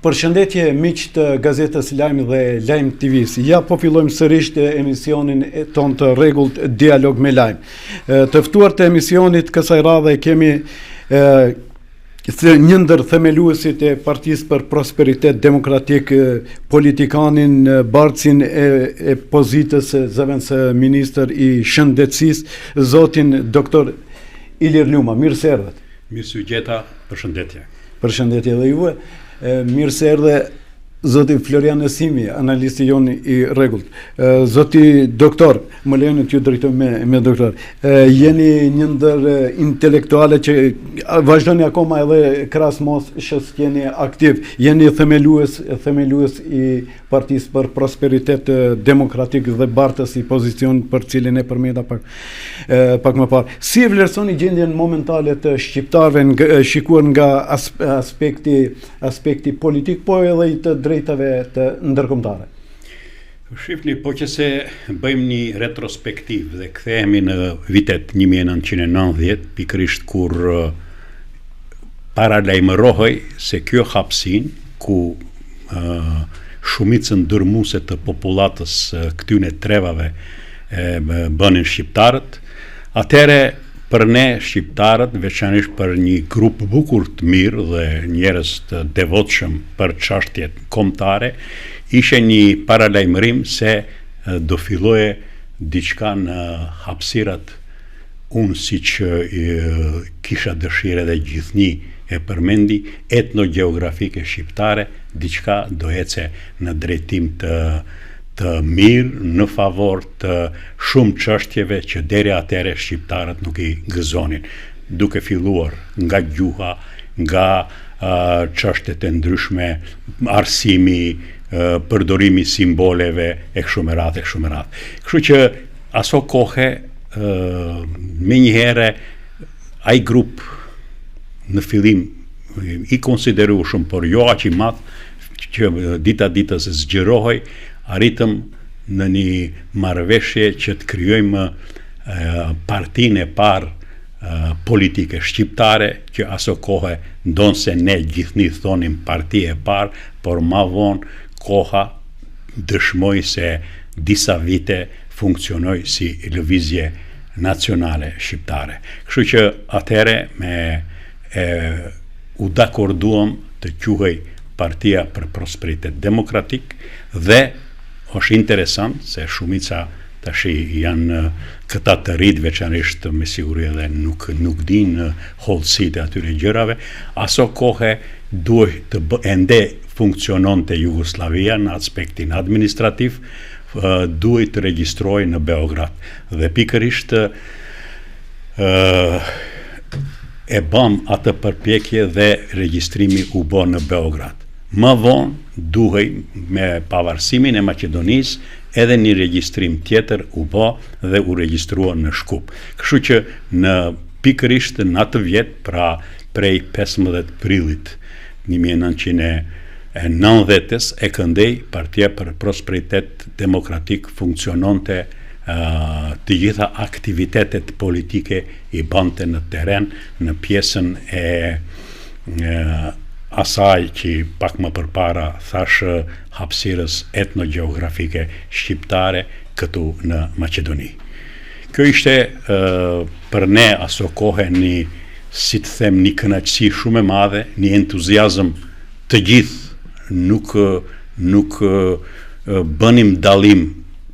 Përshëndetje miq të gazetës Lajm dhe Lajm TV-s. Ja po fillojmë sërish emisionin tonë të rregullt Dialog me Lajm. Të ftuar të emisionit kësaj radhe kemi një ndër themeluesit e Partisë për Prosperitet Demokratik, politikanin, bartësin e, e pozitës zëvendësministër i Shëndetësisë, zotin doktor Ilir Luma. Mirë se erdhët. Mirë se ju gjeta, përshëndetje. Përshëndetje edhe juve. Mirë se erdhe zoti Florian Nesimi, analisti jonë i rregullt. Zoti doktor, më lejoni t'ju drejtoj me me doktor. Jeni një ndër intelektualët që vazhdoni akoma edhe krahas moshës jeni aktiv. Jeni themelues, themelues i Partisë për Prosperitet Demokratik dhe bartës i pozicionit për cilin e përmenda pak pak më parë. Si e vlerësoni gjendjen momentale të shqiptarëve nga, shikuar nga aspekti aspekti politik, po edhe i të drejtave të ndërkombëtare? Shifni, po që se bëjmë një retrospektivë dhe kthehemi në vitet 1990, pikërisht kur paralajmërohej se kjo hapësinë ku shumicën dërmuese të popullatës këtyne trevave e bënin shqiptarët, atëherë për ne shqiptarët, veçanërisht për një grup bukur të mirë dhe njerëz të devotshëm për çështjet kombëtare, ishte një paralajmërim se do filloje diçka në hapësirat unë siç kisha dëshirë edhe gjithnjë e përmendi, etnogjeografike shqiptare, diçka do ece në drejtim të të mirë në favor të shumë çështjeve që deri atëherë shqiptarët nuk i gëzonin, duke filluar nga gjuha, nga çështjet e ndryshme, arsimi, përdorimi i simboleve e kështu me radhë e kështu me radhë. Kështu që aso kohe menjëherë ai grup në fillim i konsiderueshëm, por jo aq i madh, që dita ditës zgjerohej, arritëm në një marrëveshje që të krijojmë partinë e parë politike shqiptare që aso kohe ndonëse ne gjithnjë thonim parti e parë, por ma vonë koha dëshmoi se disa vite funksionoi si lëvizje nacionale shqiptare. Kështu që atëherë me e u dakorduam të quhej Partia për Prosperitet Demokratik dhe është interesant se shumica tashi janë këta të rinjtë veçanërisht me siguri edhe nuk nuk dinë hollësitë e atyre gjërave, aso kohe duhej të bë, ende funksiononte Jugosllavia në aspektin administrativ, duhej të regjistrohej në Beograd. Dhe pikërisht e bëmë atë përpjekje dhe regjistrimi u bë në Beograd. Më vonë duhej me pavarësimin e Maqedonisë edhe një regjistrim tjetër u bë dhe u regjistrua në Shkup. Kështu që në pikërisht në atë vjet, pra prej 15 prillit 1990-s e këndej Partia për Prosperitet Demokratik funksiononte të gjitha aktivitetet politike i bante në terren në pjesën e asaj që pak më përpara thashë hapësirës etnogjeografike shqiptare këtu në Maqedoni. Kjo ishte për ne aso kohe një, si të them, një kënaqësi shumë e madhe, një entuziazëm të gjithë nuk nuk bënim dallim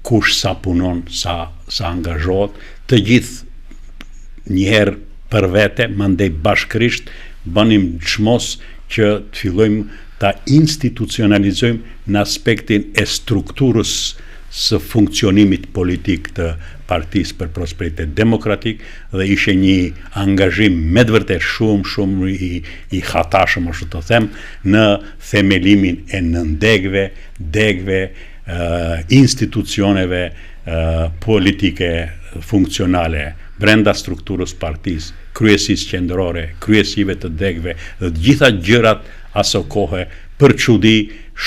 kush sa punon, sa sa angazhohet, të gjithë njëherë për vete, mandej bashkërisht bënim çmos që të fillojmë ta institucionalizojmë në aspektin e strukturës së funksionimit politik të Partisë për Prosperitet Demokratik dhe ishte një angazhim me të vërtetë shumë shumë i i hatashëm ashtu të them në themelimin e nëndegëve, degëve, institucioneve politike funksionale brenda strukturës partisë, kryesisë qendrore, kryesive të degëve dhe të gjitha gjërat aso kohe për çudi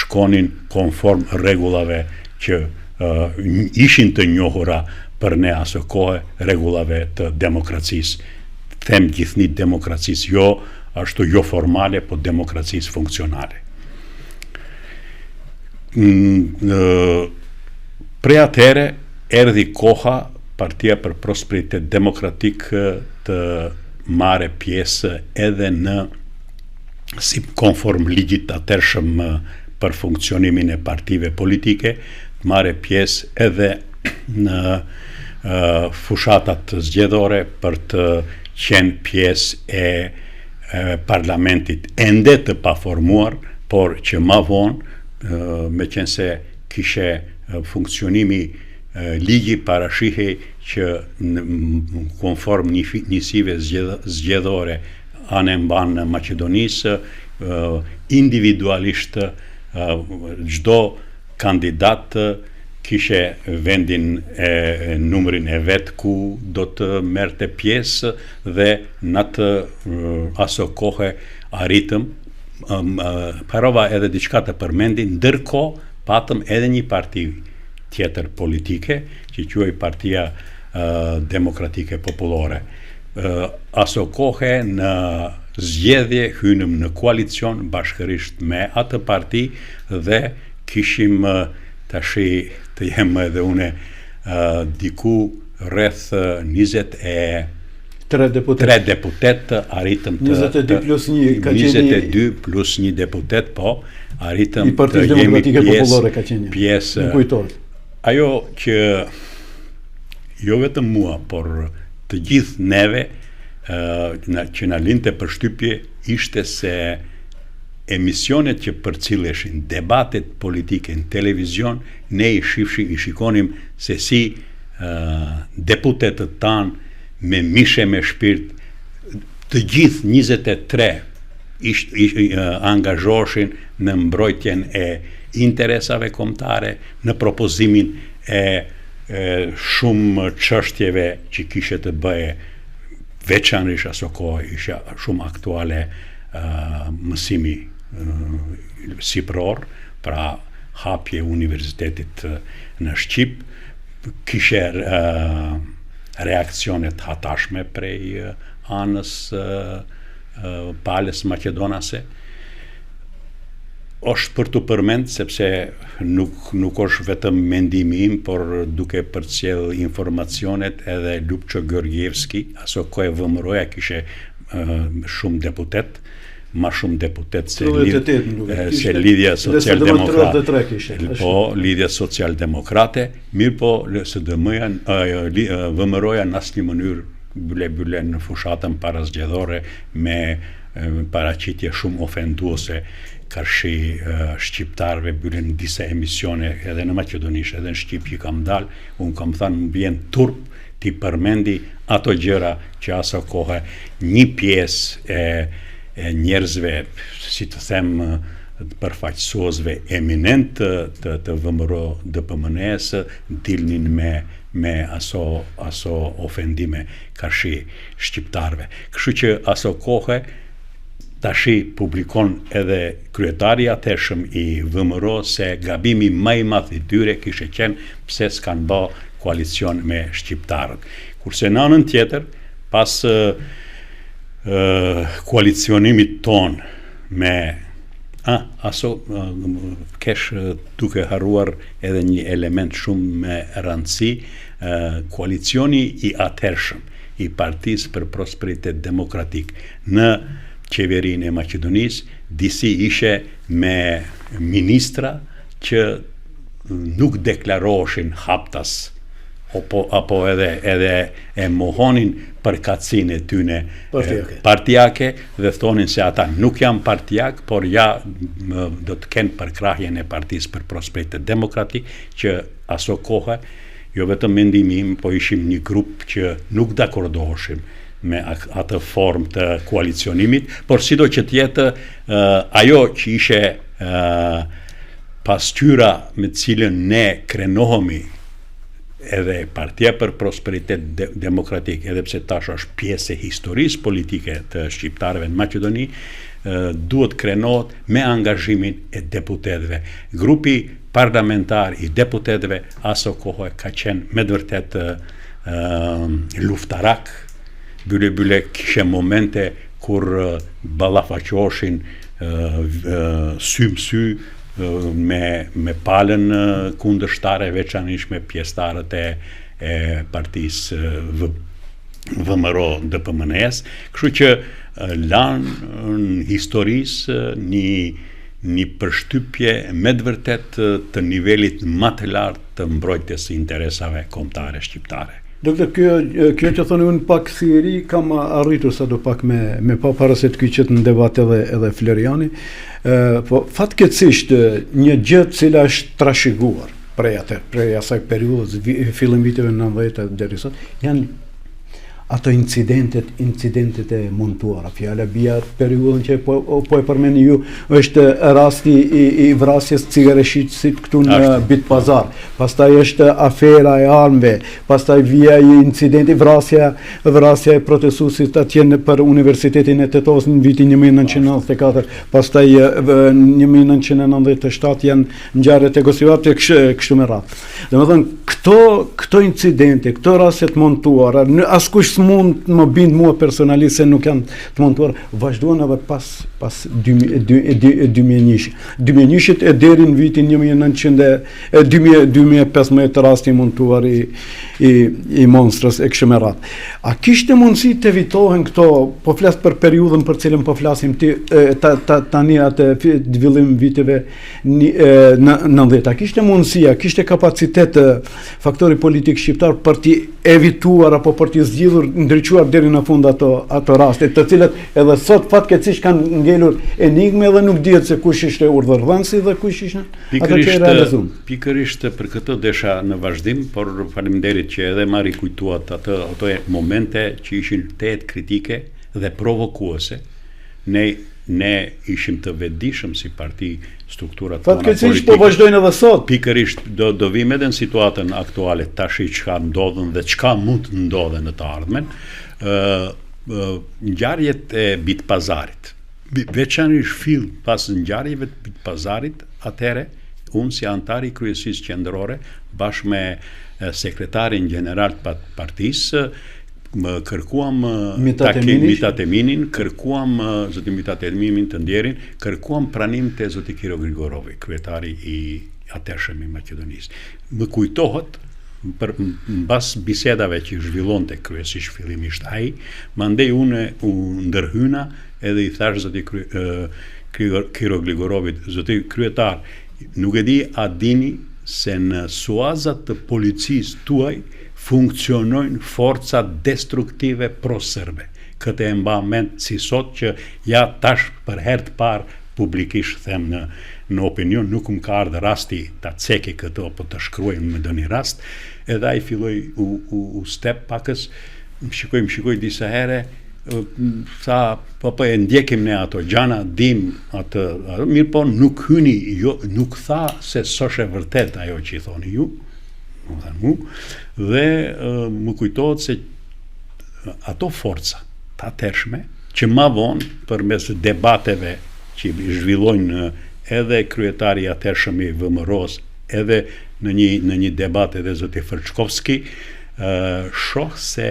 shkonin konform rregullave që ishin të njohura për ne aso kohe, rregullave të demokracisë. Them gjithnjë demokracisë, jo ashtu jo formale, po demokracisë funksionale. Prej atëherë erdhi koha Partia për Prosperitet Demokratik të marrë pjesë edhe në si konform ligjit të atëhershëm për funksionimin e partive politike, të marrë pjesë edhe në fushatat zgjedhore për të qenë pjesë e parlamentit ende të paformuar, por që ma vonë, meqenëse kishe funksionimi ligji parashihej që konform njësive zgjedhore anembanë Maqedonisë, individualisht çdo kandidat kishe vendin e numrin e vet ku do të merrte pjesë dhe në atë aso kohe arritëm harrova edhe diçka të përmendi, ndërkohë patëm edhe një parti tjetër politike që quhej Partia Demokratike Popullore. Aso kohe në zgjedhje hynëm në koalicion bashkërisht me atë parti dhe kishim tashi të jem edhe une diku rreth 23 deputet. 3 deputet arritëm të 22 plus 1 ka qenë 22 plus 1 deputet po arritëm i Partisë Demokratike Popullore ka qenë. Pjesë. Më kujtohet. Ajo që jo vetëm mua, por të gjithë neve ë që na linte përshtypje ishte se emisionet që përcilleshin, debatet politike në televizion, ne i shifshim, i shikonim se si deputetët tanë me mish e me shpirt, të gjithë 23 ish, ish, angazhoheshin në mbrojtjen e interesave kombëtare, në propozimin e, e shumë çështjeve që kishe të bëje veçanërisht aso kohë isha shumë aktuale mësimi sipëror, pra hapje universitetit në shqip, kishe reaksione të hatashme prej anës palës maqedonase. Është për t'u përmend sepse nuk nuk është vetëm mendimi im, por duke përcjell informacionet edhe Lupço Georgievski, aso kohe VMRO-ja kishe shumë deputet, ma shumë deputet se, lidh, se Lidhja Socialdemokrate. Po, Lidhja Socialdemokrate, mirëpo LSDM-ja, VMRO-ja në asnjë mënyrë byle byle në fushatën parazgjedhore me paraqitje shumë ofenduese karshi shqiptarëve byle në disa emisione edhe në maqedonisht edhe në shqip që kam dalë, unë kam thënë më vjen turp t'i përmendi ato gjëra që aso kohe një pjesë e, e njerëzve, si të them, përfaqësuesve eminent të, të, të VMRO DPMNE-së dilnin me me aso aso ofendime karshi shqiptarëve. Kështu që aso kohe tashi publikon edhe kryetari i atëhershëm i VMRO se gabimi ma i madh i tyre kishte qenë pse s'kanë ba koalicion me shqiptarët. Kurse në anën tjetër, pas koalicionimit tonë me a, aso kesh duke harruar edhe një element shumë me rëndësi, koalicioni i atëhershëm i Partisë për Prosperitet Demokratik në qeverinë e Maqedonisë, disi ishe me ministra që nuk deklaroheshin haptas apo apo edhe edhe e mohonin përkatësinë e tyne partiake. partiake dhe thonin se ata nuk janë partiak, por ja do të kenë përkrahjen e Partisë për Prosperitet Demokratik që aso kohe jo vetëm mendimi im, po ishim një grup që nuk dakordoheshim me atë formë të koalicionimit, por sido që të jetë ajo që ishe pasqyra me të cilën ne krenohemi edhe Partia për Prosperitet de Demokratik, edhe pse tash është pjesë e historisë politike të shqiptarëve në Maqedoni, duhet krenohet me angazhimin e deputetëve. Grupi parlamentar i deputetëve aso kohe ka qenë me të vërtetë luftarak, byle byle kishe momente kur ballafaqoheshin sy më sy. me me palën kundërshtare veçanërisht me pjesëtarët e e partisë V VMRO DPMNE-s, kështu që lanë në historisë një një përshtypje me të vërtetë të nivelit ma të lartë të mbrojtjes së interesave kombëtare shqiptare. Doktor, kjo, kjo që thoni unë pak si i ri, kam arritur sado pak me, me pa para se të kyçet në debat edhe, edhe Floriani. E, po, fatkeqësisht, një gjë e cila është trashëguar prej atë, prej asaj periudhës, fillim viteve 90 deri sot, janë ato incidentet, incidentet e montuara. Fjala bie periudhën që po, po e përmendni ju, është rasti i, i vrasjes cigareshitësit këtu në Bit Pazar. Pastaj është afera e armëve, pastaj vjen ai incidenti vrasja, vrasja e protestuesit atje në për Universitetin e Tetovës në vitin 1994, pastaj në 1997 janë ngjarjet e Gostivarit e kështu me radhë. Domethënë, këto, këto incidente, këto raste të montuara, në, askush s'mund të më bind mua personalisht se nuk janë të montuara, vazhduan edhe pas, pas 2001-shit. 2001-shit e deri në vitin 1900 e 2015 rasti i montuar i, i, i monstrës e kështu me radhë. A kishte mundësi të evitohen këto, po flas për periudhën për cilën po flasim ti, e, ta, ta, tani atë fillim viteve në 90. A kishte mundësi, a kishte kapacitet faktori politik shqiptar për t'i evituar apo për t'i zgjidhur, ndriçuar deri në fund ato ato raste, të cilat edhe sot fatkeqësisht kanë ngelur enigmë edhe nuk dihet se kush ishte urdhërdhënësi dhe kush ishin ata që e realizuan. Pikërisht për këtë desha në vazhdim, por faleminderit që edhe ma rikujtuat atë ato momente që ishin tejet kritike dhe provokuese. Ne Ne ishim të vetëdijshëm si parti, strukturat tona politike. Fatkeqësisht po vazhdojnë edhe sot. Pikërisht do do vijmë edhe në situatën aktuale tashi çka ndodhën dhe çka mund të ndodhë në të ardhmen. Ë ngjarjet e Bit Pazarit. Veçanërisht fill pas ngjarjeve të Bit Pazarit, atëherë unë si anëtar i kryesisë qendrore bashkë me sekretarin gjeneral të partisë Më kërkuam takim Mitat Eminin, kërkuam zotin Mitat Eminin të ndjerin, kërkuam pranim te zoti Kiro Grigorovi, kryetari i atëhershëm i Maqedonisë. Më kujtohet për mbas bisedave që zhvillonte kryesisht fillimisht ai, mandej unë u ndërhyna edhe i thash zoti Kiro Grigorovit, zoti kryetar, nuk e di a dini se në suaza të policisë tuaj funksionojnë forca destruktive pro-serbe. Këtë e mba mend si sot që ja tash për herë të parë publikisht them në në opinion, nuk më ka ardhë rasti ta ceki këtë apo të shkruaj në ndonjë rast, edhe ai filloi u u u step pakës, më shikoi, më shikoi disa herë, tha, po po e ndjekim ne ato gjana, dim atë, atë mirëpo nuk hyni, jo, nuk tha se s'është e vërtetë ajo që i thoni ju, më thanë mu, dhe më kujtohet se ato forca të atëhershme, që ma vonë, përmes debateve që zhvillojnë edhe kryetari i atëhershëm i VMRO-s, edhe në një, në një debat edhe zoti Fërçkovski, shoh se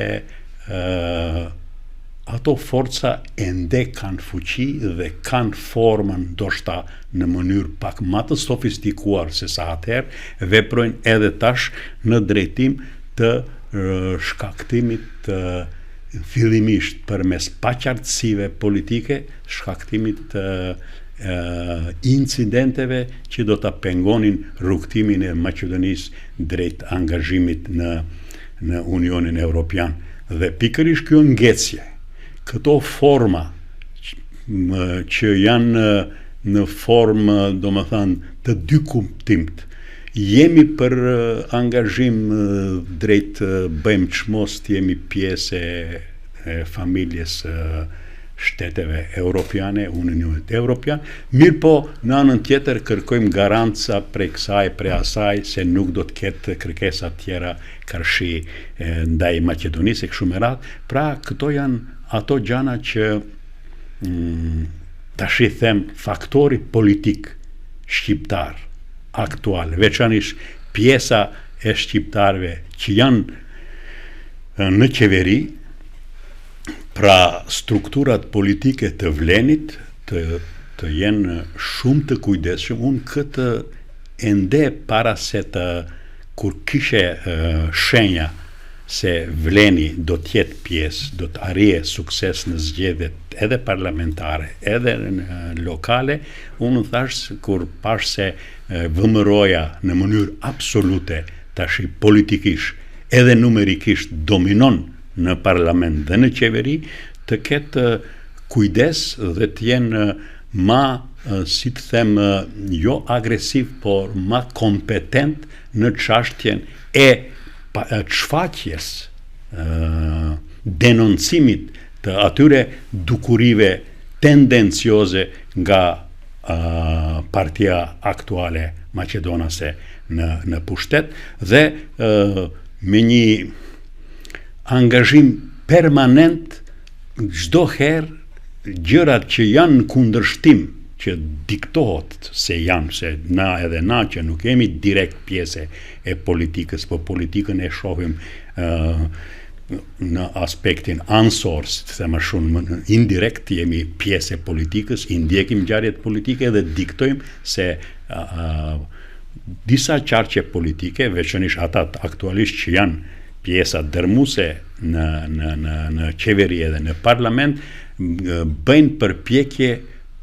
ato forca ende kanë fuqi dhe kanë formën ndoshta në mënyrë pak ma të sofistikuar se sa atëherë, veprojnë edhe tash në drejtim të shkaktimit të fillimisht përmes paqartësive politike, shkaktimit të incidenteve që do ta pengonin rrugëtimin e Maqedonisë drejt angazhimit në në Unionin Evropian. Dhe pikërisht kjo ngecje, këto forma që janë në formë, domethënë, të dykuptimtë, jemi për angazhim drejt bëjmë çmos të jemi pjesë e familjes shteteve europiane, Unionit Evropian, mirëpo në anën tjetër kërkojmë garanca prej kësaj, prej asaj, se nuk do të ketë kërkesa tjera karshi ndaj Maqedonisë e kështu me radhë. Pra, këto janë ato gjana që mm, tashi them faktori politik shqiptar aktual, veçanisht pjesa e shqiptarëve që janë në qeveri, pra strukturat politike të Vlenit, të Të jenë shumë të kujdesshëm, unë këtë ende para se të kur kishe shenja se Vleni do të jetë pjesë, do të arrijë sukses në zgjedhjet edhe parlamentare, edhe në lokale, unë thashë kur pashë se VMRO-ja në mënyrë absolute tashi politikisht edhe numerikisht dominon në parlament dhe në qeveri, të ketë kujdes dhe të jenë ma, si të them, jo agresiv, por ma kompetent në çashtjen e shfaqjes, denoncimit të atyre dukurive tendencioze nga partia aktuale maqedonase në në pushtet dhe me një angazhim permanent çdo herë gjërat që janë në kundërshtim që diktohet se janë, se na edhe na që nuk jemi direkt pjesë e politikës, po politikën e shohim ë në aspektin anësor, si të them shumë, indirekt jemi pjesë e politikës, i ndjekim ngjarjet politike dhe diktojmë se a, a, disa qarqe politike, veçanërisht ata aktualisht që janë pjesa dërmuese në në në në qeveri edhe në parlament bëjnë përpjekje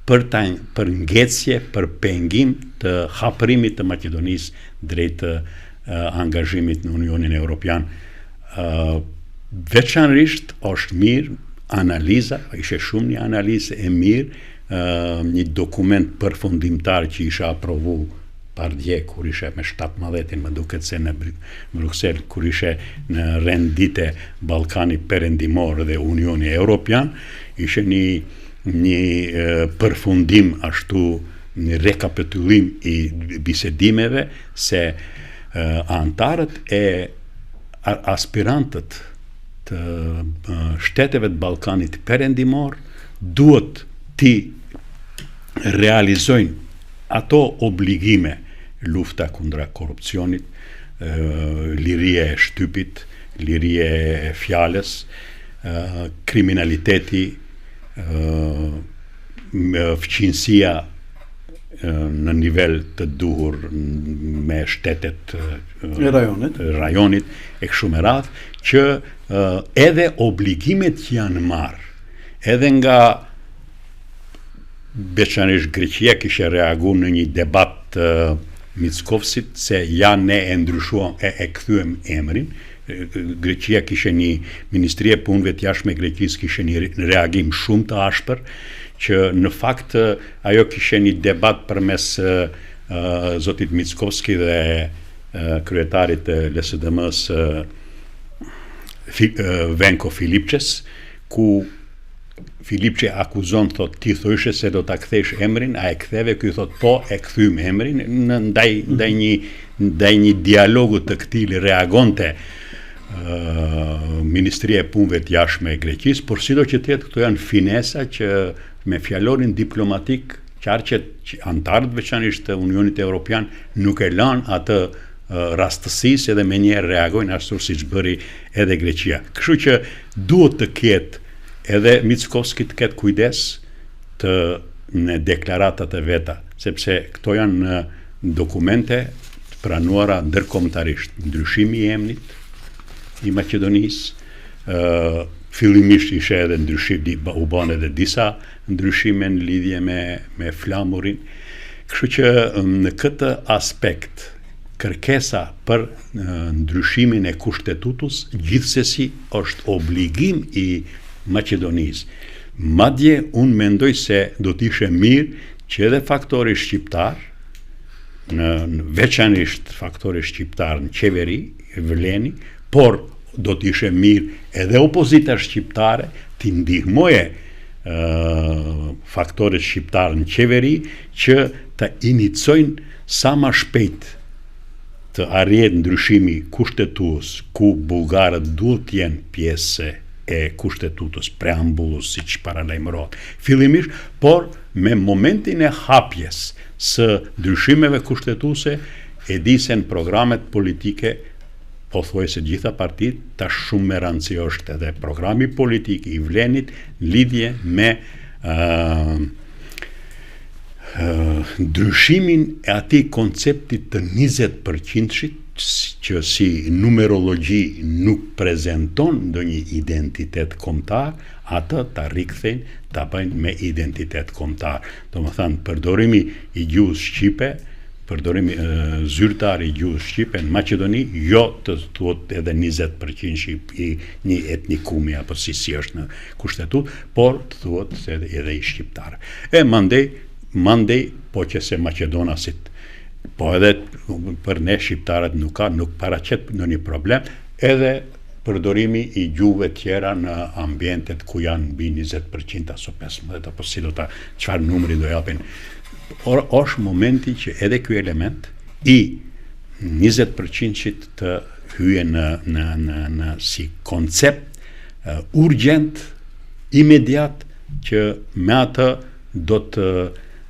për ta për ngecje, për pengim të hapërimit të Maqedonisë drejt angazhimit në Unionin Evropian. Ë veçanërisht është mirë analiza, ishte shumë një analizë e mirë, ë një dokument përfundimtar që isha aprovu pardje kur ishe me 17-in më duket se në Bruksel kur ishe në rend dite Ballkani Perëndimor dhe Unioni Evropian, ishe një një përfundim ashtu një rekapitullim i bisedimeve se anëtarët e aspirantët të shteteve të Ballkanit Perëndimor duhet t'i realizojnë Ato obligime, lufta kundra korrupsionit, liria e shtypit, liria e fjalës, kriminaliteti, fqinjësia në nivel të duhur me shtetet e rajonit, rajonit e kështu me radhë, që edhe obligimet që janë marrë, edhe nga Veçanërisht Greqia kishte reagu në një debat të Mickovskit se ja ne e ndryshuam e e kthyem emrin. Greqia kishte një Ministria e Punëve të Jashtme e Greqisë kishte një reagim shumë të ashpër që në fakt ajo kishte një debat përmes zotit Mickovski dhe kryetarit të LSDM-së Venko Filipçes ku Filipçe akuzon thot ti thojshe se do ta kthesh emrin, a e ktheve ky thot po e kthym emrin në ndaj mm. ndaj një ndaj një dialogu të këtillë reagonte uh, Ministria e Punëve të Jashtme e Greqisë, por sido që të jetë këto janë finesa që me fjalorin diplomatik qarqet që anëtarët veçanërisht të Unionit Evropian nuk e lanë atë rastësisë edhe menjëherë reagojnë ashtu siç bëri edhe Greqia. Kështu që duhet të ketë Edhe Mickoski të ketë kujdes të në deklaratat e veta, sepse këto janë dokumente të pranuara ndërkombëtarisht. Ndryshimi i emrit i Maqedonisë, ë fillimisht ishe edhe ndryshim, u bënë edhe disa ndryshime në lidhje me me flamurin. Kështu që në këtë aspekt kërkesa për ndryshimin e kushtetutës gjithsesi është obligim i Maqedonisë. Madje unë mendoj se do të ishte mirë që edhe faktori shqiptar, në, në veçanërisht faktori shqiptar në qeveri, vleni, por do të ishte mirë edhe opozita shqiptare t'i ndihmoje faktorit shqiptar në qeveri që të inicojnë sa ma shpejt të arrihet ndryshimi kushtetues ku bullgarët duhet të jenë pjesë e kushtetutës, preambullës siç paralajmërohet fillimisht, por me momentin e hapjes së ndryshimeve kushtetuese e di se në programet politike pothuajse të gjitha partitë, tash shumë me rëndësi është edhe programi politik i Vlenit në lidhje me ë uh, Ndryshimin e atij konceptit të 20 përqindshit, që si numerologji nuk prezenton ndonjë identitet kombëtar, atë ta rikthejnë, ta bëjnë me identitet kombëtar. Domethënë, përdorimi i gjuhës shqipe, përdorimi zyrtar i gjuhës shqipe në Maqedoni, jo të thuhet edhe 20 përqindshi i një etnikumi apo si si është në Kushtetutë, por të thuhet se edhe i shqiptarëve. E mandej, mandej po qe se maqedonasit, po edhe për ne shqiptarët nuk ka, nuk paraqet ndonjë problem, edhe përdorimi i gjuhëve tjera në ambientet ku janë mbi 20% aso 15 apo si do ta çfarë numri do japin. Por është momenti që edhe ky element i 20%-shit të hyjë në në në në si koncept uh, urgjent imediat që me atë do të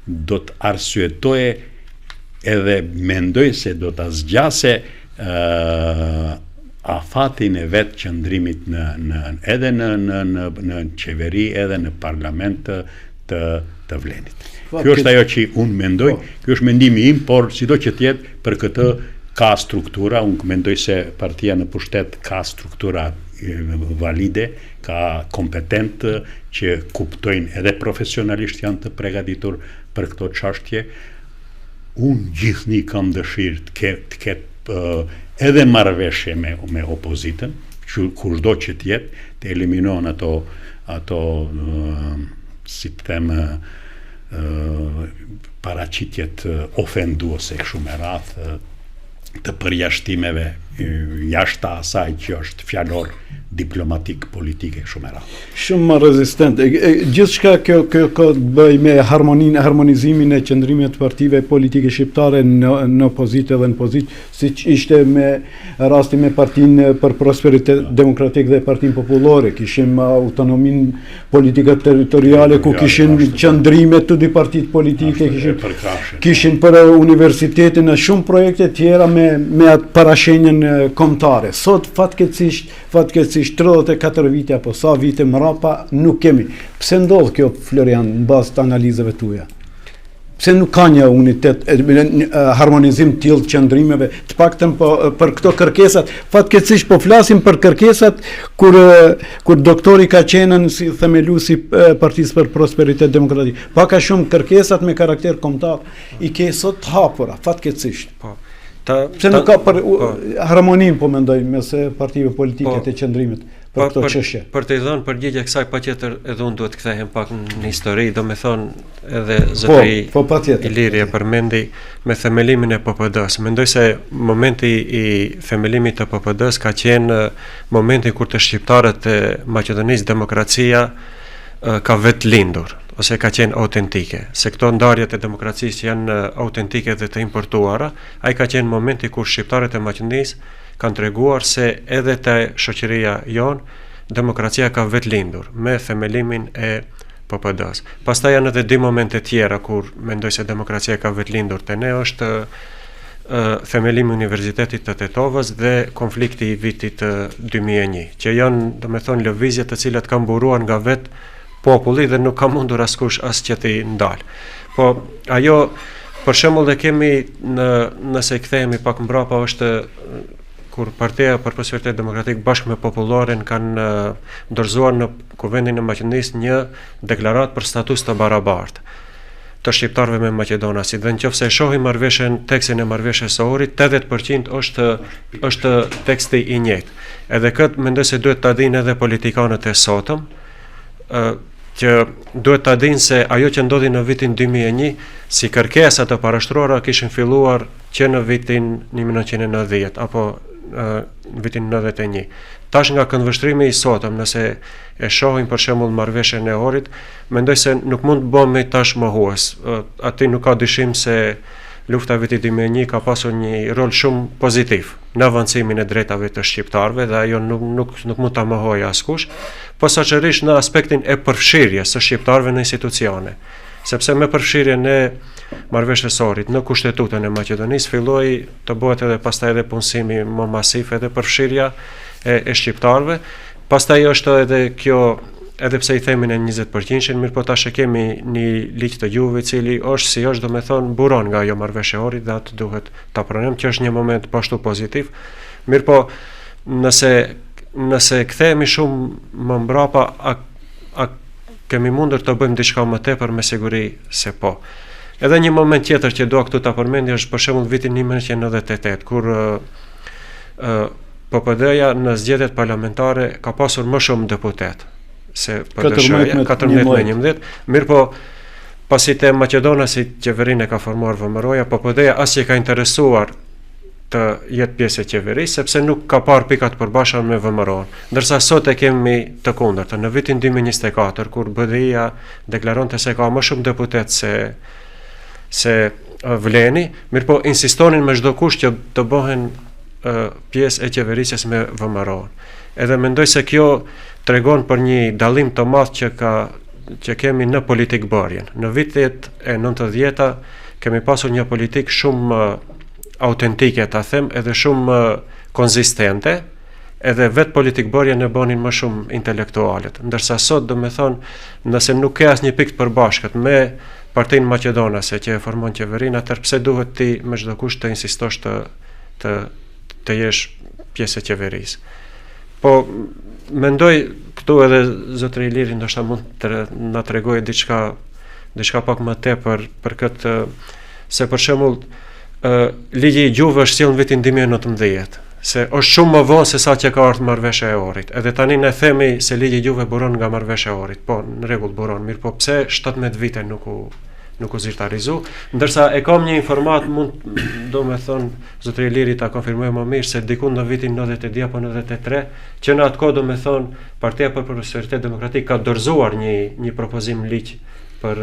do të arsyetoje edhe mendoj se do ta zgjase uh, afatin e vet qëndrimit në në edhe në në në në qeveri edhe në parlament të të, të vlenit. Po, Kjo është ajo që unë mendoj, po. ky është mendimi im, por sido që të jetë për këtë ka struktura, unë mendoj se partia në pushtet ka struktura valide, ka kompetentë që kuptojnë edhe profesionalisht janë të pregaditur për këto çështje. Unë gjithnjë kam dëshirë të ketë të ketë edhe marrëveshje me me opozitën, që kushdo që të jetë, të eliminohen ato ato si të them paraqitjet ofenduese kështu me radhë të përjashtimeve jashtë asaj që është fjalor diplomatik, politik e kështu me radhë. Shumë më rezistent. Gjithçka kjo kjo ka të bëjë me harmoninë, harmonizimin e qëndrimeve të partive politike shqiptare në në opozitë dhe në pozitë, siç ishte me rasti me Partinë për Prosperitet Demokratik dhe Partinë Popullore, kishim autonominë politike territoriale ku kishin qëndrime të dy partitë politike, kishin kishin për universitetin e shumë projekte tjera me me atë parashenjën kombëtare. Sot fatkeqësisht, fatkeqësisht 34 vite apo sa vite mrapa nuk kemi. Pse ndodh kjo Florian në bazë të analizave tuaja? Pse nuk ka një unitet, harmonizim të tillë të qëndrimeve, të paktën po për këto kërkesat, fatkeqësisht po flasim për kërkesat kur kur doktori ka qenë si themelues i Partisë për Prosperitet Demokratik. Pak a shumë kërkesat me karakter kombëtar i ke sot të hapura, fatkeqësisht. Po. Ta, Pse nuk ka për po. harmoninë po mendoj mes partive politike po, të qëndrimit? për po, këto çështje. Për të dhënë përgjigje kësaj patjetër edhe unë duhet të kthehem pak në histori, domethënë edhe po, zotëri po, po, Iliri e përmendi me themelimin e PPD-së. Mendoj se momenti i themelimit të PPD-së ka qenë momenti kur te shqiptarët e Maqedonisë demokracia ka vetëlindur ose ka qenë autentike. Se këto ndarjet e demokracisë që janë autentike dhe të importuara, ai ka qenë momenti kur shqiptarët e Maqedonisë kanë treguar se edhe te shoqëria jonë demokracia ka vetëlindur me themelimin e PPD-së. Pastaj janë edhe dy momente tjera kur mendoj se demokracia ka vetëlindur te ne është themelimi i Universitetit të Tetovës dhe konflikti i vitit 2001, që janë, domethënë, lëvizje të cilat kanë buruar nga vetë populli dhe nuk ka mundur askush as që t'i ndalë. Po ajo për shembull e kemi në nëse kthehemi pak mbrapa është kur Partia për Prosperitet Demokratik bashkë me Populloren kanë dorëzuar në Kuvendin e Maqedonisë një deklaratë për status të barabartë të shqiptarëve me maqedonasit dhe në qoftë se e shohim marrëveshjen tekstin e marrëveshjes së Ohrit 80% është është teksti i njëjtë. Edhe këtë mendoj se duhet ta dinë edhe politikanët e sotëm, që duhet ta dinë se ajo që ndodhi në vitin 2001 si kërkesa të parashtruara kishin filluar që në vitin 1990 apo në vitin 91. Tash nga këndvështrimi i sotëm, nëse e shohim për shembull marrëveshjen e Ohrit, mendoj se nuk mund të bëhemi tash mohues. Aty nuk ka dyshim se lufta e vitit 2001 ka pasur një rol shumë pozitiv në avancimin e drejtave të shqiptarëve dhe ajo nuk nuk nuk mund ta mohojë askush, posaçërisht në aspektin e përfshirjes së shqiptarëve në institucione. Sepse me përfshirjen e marrëveshjes së Ohrit në kushtetutën e Maqedonisë filloi të bëhet edhe pastaj edhe punësimi më masiv edhe përfshirja e, e shqiptarëve. Pastaj është edhe kjo edhe pse i themi ne 20%, mirëpo tash e kemi një ligj të gjuhëve i cili është si është, domethënë buron nga ajo marrëveshje e Ohrit dhe atë duhet ta pranojmë që është një moment po ashtu pozitiv. Mirëpo nëse nëse kthehemi shumë më mbrapa, a, a kemi mundur të bëjmë diçka më tepër me siguri se po. Edhe një moment tjetër që dua këtu ta përmendi është për shembull vitin 1998 kur ë PPD-ja në zgjedhjet parlamentare ka pasur më shumë deputetë se PDSH-ja, 14 me 11, mirëpo pasi te maqedonasit qeverinë e ka formuar VMRO-ja, PPD-ja as që i ka interesuar të jetë pjesë e qeverisë, sepse nuk ka parë pika të përbashkëta me VMRO-n. Ndërsa sot e kemi të kundërtën. Në vitin 2024, kur BDI-ja deklaronte se ka më shumë deputetë se se Vleni, mirëpo insistonin me çdo kusht që të bëhen pjesë e qeverisjes me VMRO-n. Edhe mendoj se kjo tregon për një dallim të madh që ka që kemi në politikëbërjen. Në vitet e 90-ta kemi pasur një politikë shumë autentike, ta them, edhe shumë konzistente, edhe vetë politikëbërjen e bënin më shumë intelektualët. Ndërsa sot, domethënë, nëse nuk ke asnjë pikë të përbashkët me partinë maqedonase që e formon qeverinë, atëherë pse duhet ti me çdo kusht të insistosh të të të jesh pjesë e qeverisë. Po mendoj këtu edhe zotëri Iliri ndoshta mund të na tregojë diçka diçka pak më tepër për këtë se për shembull ë ligji i gjuhëve është sjellë në vitin 2019 se është shumë më vonë se sa që ka ardhur marrëveshja e Ohrit. Edhe tani ne themi se ligji i gjuhëve buron nga marrëveshja e Ohrit. Po, në rregull buron, mirëpo pse 17 vite nuk u nuk u zyrtarizu, ndërsa e kam një informatë mund domethënë zotëri Iliri ta konfirmojë më mirë se diku në vitin 92 apo 93, që në atë kohë domethënë Partia për Prosperitet Demokratik ka dorëzuar një një propozim ligj për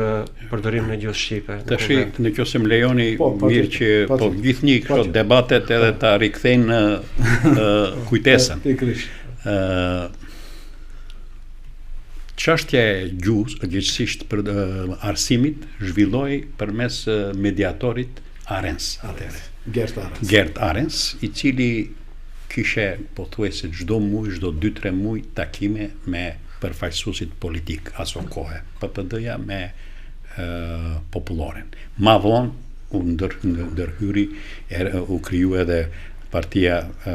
përdorimin e gjuhës shqipe. Tashi, në qoftë se më lejoni po, mirë që po gjithnjë këto debatet edhe ta rikthejnë në kujtesën. Pikërisht. Ë Çështja e gjuhës, gjegjësisht për arsimit, zhvillohej përmes mediatorit Arens atëherë. Gert Arens. Gert Arens, i cili kishe pothuajse çdo muaj, çdo 2-3 muaj takime me përfaqësuesit politik aso kohe, PPD-ja me Populloren. Ma vonë u ndër, ndërhyri, er, u kriju edhe Partia e,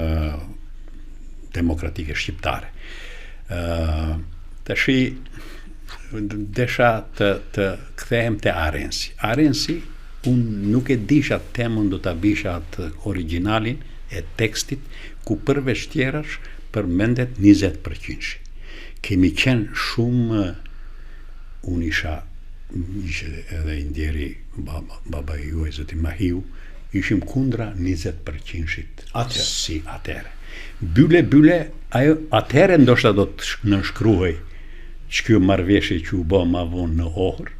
Demokratike Shqiptare. Ë tashi desha të të kthehem te Arensi. Arensi unë nuk e disha temën do ta bisha atë origjinalin e tekstit ku përveç tjerash përmendet 20%. Kemi qenë shumë unë isha ishe edhe i ndjeri baba, baba i juaj zoti Mahiu, ishim kundra 20%-shit si atëherë. Byle byle ajo atëherë ndoshta do të nënshkruhej që kjo marrëveshje që u bë ma vonë në Ohër,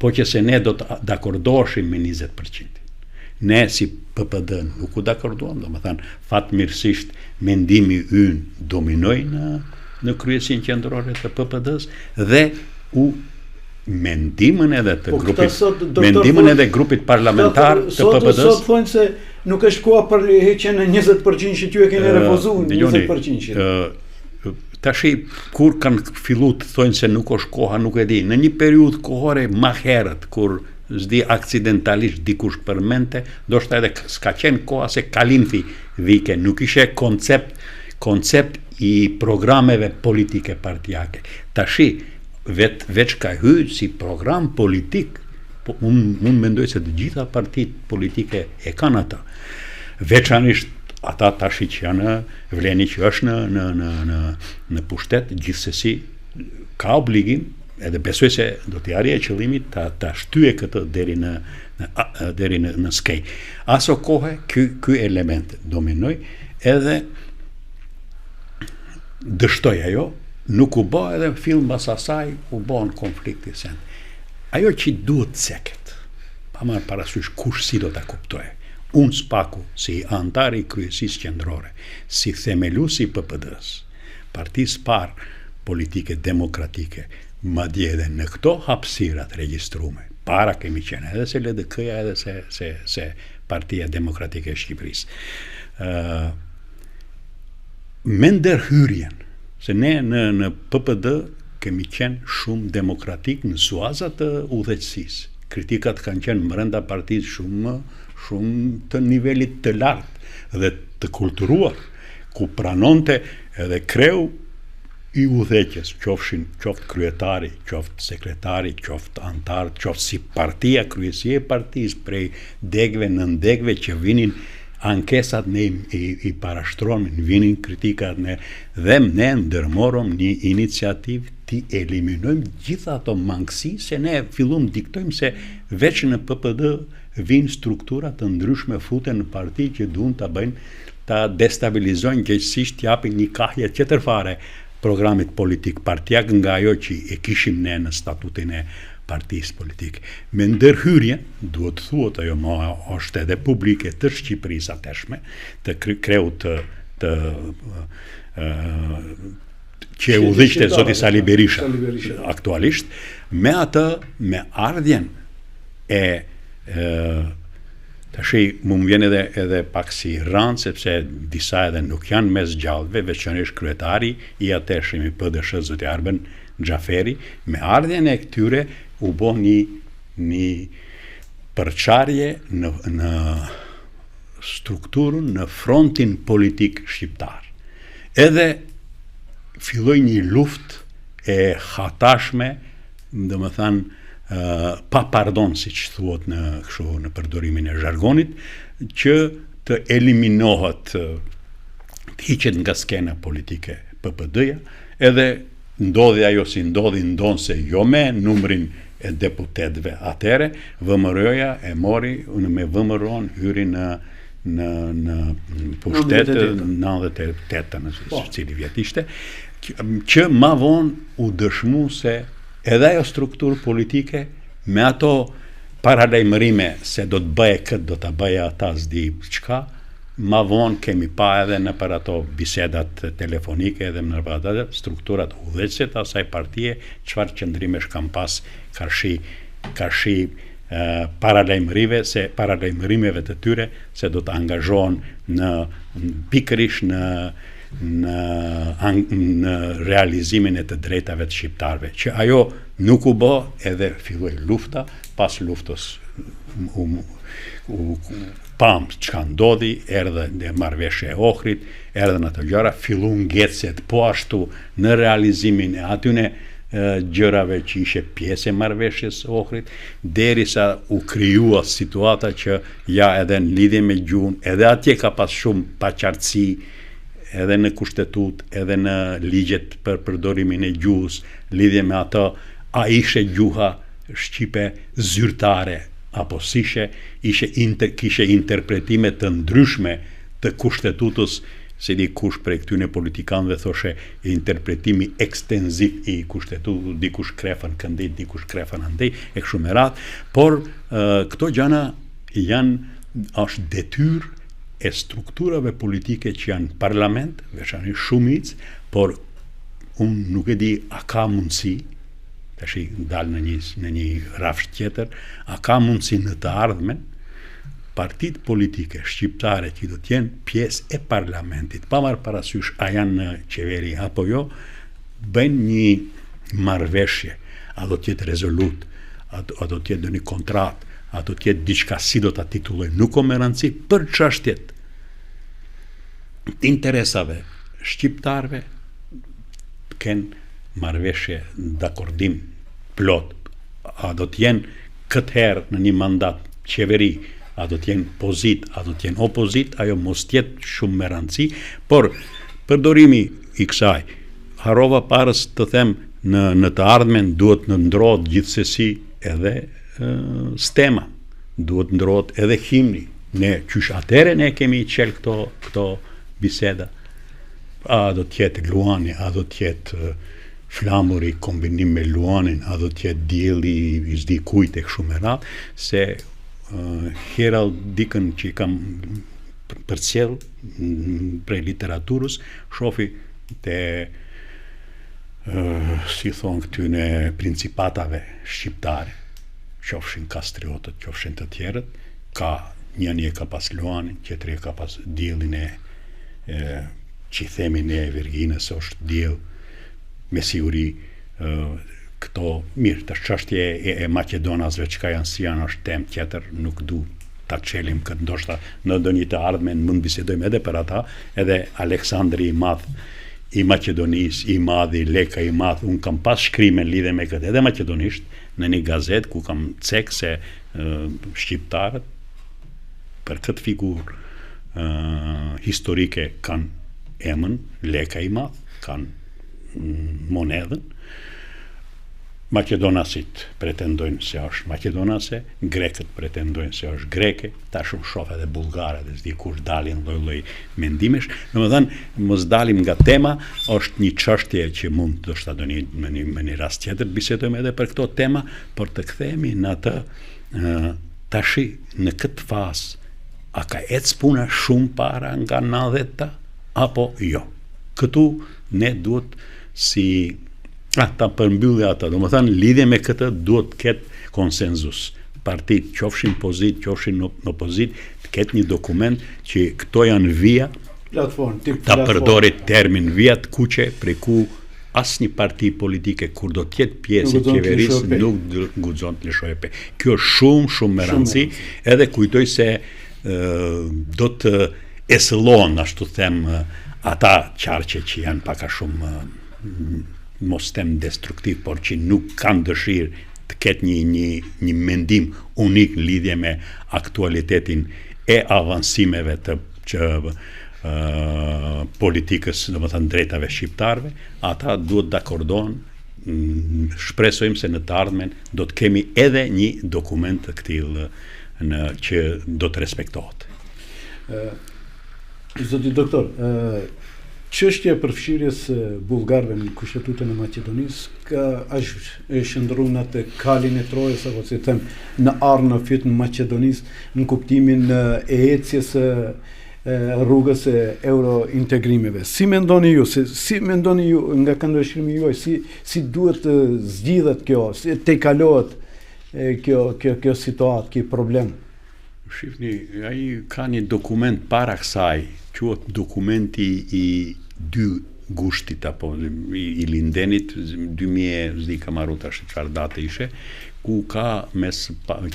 po që se ne do të dakordoheshim me 20%. Ne si PPD nuk u dakorduam, domethënë fatmirësisht mendimi ynë dominoi në në kryesinë qendrore të PPD-së dhe u me ndihmën edhe të po, grupit sot, me ndihmën edhe grupit parlamentar të PPD-së. Sot thonë se nuk është koha për heqjen e 20% që ju e keni refuzuar 20%. Ë tashi kur kanë fillu të thonë se nuk është koha, nuk e di. Në një periudhë kohore ma herët kur s'di aksidentalisht dikush përmendte, ndoshta edhe s'ka qenë koha se kalimthi vike, nuk ishe koncept koncept i programeve politike partiake. Tashi vet veç ka hy si program politik, po unë un mendoj se të gjitha partitë politike e kanë ata. Veçanisht ata tashi që janë vleni që është në në në në në pushtet, gjithsesi ka obligim edhe besoj se do t'i arrijë qëllimit ta ta shtyjë këtë deri në në deri në në skej. Aso kohe ky ky element dominoi edhe dështoi ajo, nuk u bë edhe fill mbas asaj u bën konflikti sen. Ajo që duhet të ceket, pa marrë parasysh kush si do ta kuptojë. Unë s'paku si anëtar i kryesisë qendrore, si themelues i PPD-s, partisë parë politike demokratike, madje edhe në këto hapësira të regjistrume, para kemi qenë edhe se LDK-ja edhe se se se Partia Demokratike e Shqipërisë. Ë me ndërhyrjen, se ne në në PPD kemi qenë shumë demokratik në suaza të udhëheqësisë. Kritikat kanë qenë mbrenda partisë shumë shumë të nivelit të lartë dhe të kulturuar, ku pranonte edhe kreu i udhëheqjes, qofshin qoftë kryetari, qoftë sekretari, qoftë anëtarët, qoftë si partia, kryesia e partisë prej degëve, nëndegëve që vinin ankesat ne i, i, i parashtronin, vinin kritikat ne dhe ne ndërmorëm një iniciativë t'i eliminojmë gjitha ato mangësi se ne fillum diktojmë se veç në PPD vijnë struktura të ndryshme futen në parti që duan ta bëjnë ta destabilizojnë gjegjësisht t'japin një kahje tjetër fare programit politik partiak nga ajo që e kishim ne në statutin e partisë politike. Me ndërhyrjen, duhet të thuhet ajo ma është edhe publike të Shqipërisë atëhershme, të kreut të të që e udhëhiqte zoti Sali Berisha, aktualisht, me atë, me ardhjen e, e tashi mu më vjen edhe edhe pak si rëndë sepse disa edhe nuk janë mes gjallëve, veçanërisht kryetari i atëhershëm i PDSH zoti Arbën Xhaferi, me ardhjen e këtyre u bë një një përçarje në në strukturën në frontin politik shqiptar. Edhe filloi një luftë e hatashme, domethënë pa pardon siç thuhet në kështu në përdorimin e zhargonit, që të eliminohet të hiqet nga skena politike PPD-ja, edhe ndodhi ajo si ndodhi ndonëse jo me numrin e deputetëve atëherë, VMRO-ja e mori në me VMRO-n hyri në në në pushtet 98 në po. cili vjet ishte që ma vonë u dëshmu se edhe ajo strukturë politike me ato paralajmërime se do të bëje këtë, do të bëje ata, s'di çka, Ma vonë kemi pa edhe nëpër ato bisedat telefonike edhe nëpër ato strukturat udhëheqëse të asaj partie çfarë qëndrimesh kanë pas karshi karshi paralajmërive se paralajmërimeve të tyre se do të angazhohen në pikërisht në në në realizimin e të drejtave të shqiptarëve, që ajo nuk u bë edhe filloi lufta, pas luftës u, u, u Pamë çka ndodhi, erdhi dhe marrëveshja e Ohrit, erdhën ato gjëra, fillun ngecjet po ashtu në realizimin e atyne gjërave që ishe pjesë e marrëveshjes së Ohrit, derisa u krijua situata që ja edhe në lidhje me gjuhën, edhe atje ka pas shumë paqartësi, edhe në kushtetutë, edhe në ligjet për përdorimin e gjuhës, lidhje me ato, a ishe gjuha shqipe zyrtare apo s'ishe, ishe inter, kishe interpretime të ndryshme të kushtetutës, se di kush prej këtyne politikanëve thoshe interpretimi ekstenziv i kushtetutës, dikush krefën këndej, dikush krefën andej, e kështu me radhë, por këto gjana janë është detyrë e strukturave politike që janë parlament, veçanërisht shumicë, por unë nuk e di a ka mundësi tashi dal në një në një rrafsh tjetër, a ka mundësi në të ardhmen partitë politike shqiptare që do të jenë pjesë e parlamentit, pa marrë parasysh a janë në qeveri apo jo, bëjnë një marrëveshje, a do të jetë rezolutë, a do, a do të jetë ndonjë kontratë, a do të jetë diçka si do ta titullojmë, nuk ka me rëndësi për çështjet të interesave shqiptarëve të kenë marrëveshje, dakordim plot, a do të jenë këtë herë në një mandat qeveri, a do të jenë pozitë, a do të jenë opozitë, ajo mos të jetë shumë me rëndësi, por përdorimi i kësaj, harrova parës të them në në të ardhmen duhet të ndrohet gjithsesi edhe e, stema, duhet ndrohet edhe himni. Ne qysh atëherë ne kemi çel këto këto biseda. A do të jetë luani, a do të jetë flamuri kombinim me luanin, a do të jetë dielli i s'di kujt e kështu me radhë, se uh, heraldikën që i kam përcjell prej literaturës, shofi te uh, si thonë këtyne principatave shqiptare, qofshin kastriotët, qofshin të tjerët, ka njëni e ka pas luanin, tjetri e ka pas diellin e e, që i themi ne e Verginës është diell me siguri Këto, mirë, tash çështje e, e maqedonasve çka janë si janë është temë tjetër, nuk du ta çelim këtë ndoshta në ndonjë të ardhme mund bisedojmë edhe për ata, edhe Aleksandri i Madh i Maqedonisë, i madhi, Leka i Madh, unë kam pas shkrime në lidhje me këtë edhe maqedonisht në një gazetë ku kam cek se shqiptarët për këtë figurë historike kanë emën Leka i Madh, kanë monedhën. Maqedonasit pretendojnë se është maqedonase, grekët pretendojnë se është greke, tash unë shoh edhe bullgarët dhe s'di kush dalin lloj-lloj mendimesh. Domethënë, mos dalim nga tema, është një çështje që mund ndoshta do një në një në një rast tjetër të bisedojmë edhe për këto tema, por të kthehemi në atë ë tashi në këtë fazë a ka ecë puna shumë para nga 90-ta apo jo. Këtu ne duhet si a, ta përmbylli atë, domethënë lidhje me këtë duhet të ketë konsenzus. Partitë, qofshin pozitë, qofshin në opozitë, të ketë një dokument që këto janë vija, platformë, tip ta përdori termin vija të kuqe prej ku asnjë parti politike kur do të jetë pjesë e qeverisë nuk guxon të lëshojë pe. Kjo është shumë shumë me rëndësi, edhe kujtoj se do të esëllohen, ashtu them, ata qarqe që janë pak a shumë mos them destruktiv, por që nuk kanë dëshirë të ketë një një një mendim unik në lidhje me aktualitetin e avansimeve të që uh, politikës, domethënë drejtave shqiptarëve, ata duhet dakordohen shpresojmë se në të ardhmen do të kemi edhe një dokument të këtillë në që do të respektohet. Zoti doktor, çështja e përfshirjes së bullgarëve në Kushtetutën e Maqedonisë ka është e shndërruar në atë kalin e Trojës apo si them në arrë në fyt në Maqedonisë në kuptimin e ecjes së rrugës së eurointegrimeve. Si mendoni ju, si, si mendoni ju nga këndvështrimi juaj, si si duhet të zgjidhet kjo, si tejkalohet kjo kjo kjo situatë, ky problem? Shifni, ai ka një dokument para kësaj, quhet dokumenti i 2 gushtit apo i Ilindenit 2000, s'di kam harru tash çfarë date ishe, ku ka mes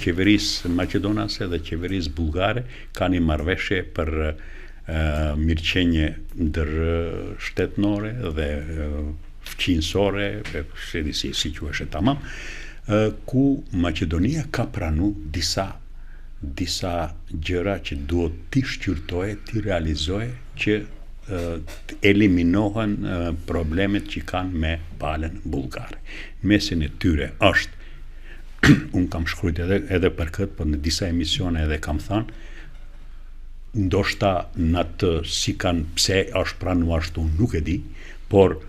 qeverisë maqedonase dhe qeverisë bullgare ka një marrëveshje për mirëqenie ndërshtetnore dhe fqinjësore, s'e di si, si quheshe tamam, ku Maqedonia ka pranu disa disa gjëra që duhet t'i shqyrtojë, t'i realizojë që të eliminohen problemet që kanë me palën bullgare. Mesin e tyre është unë kam shkruajt edhe edhe për këtë, por në disa emisione edhe kam thënë ndoshta në atë si kanë pse është pranuar ashtu nuk e di, por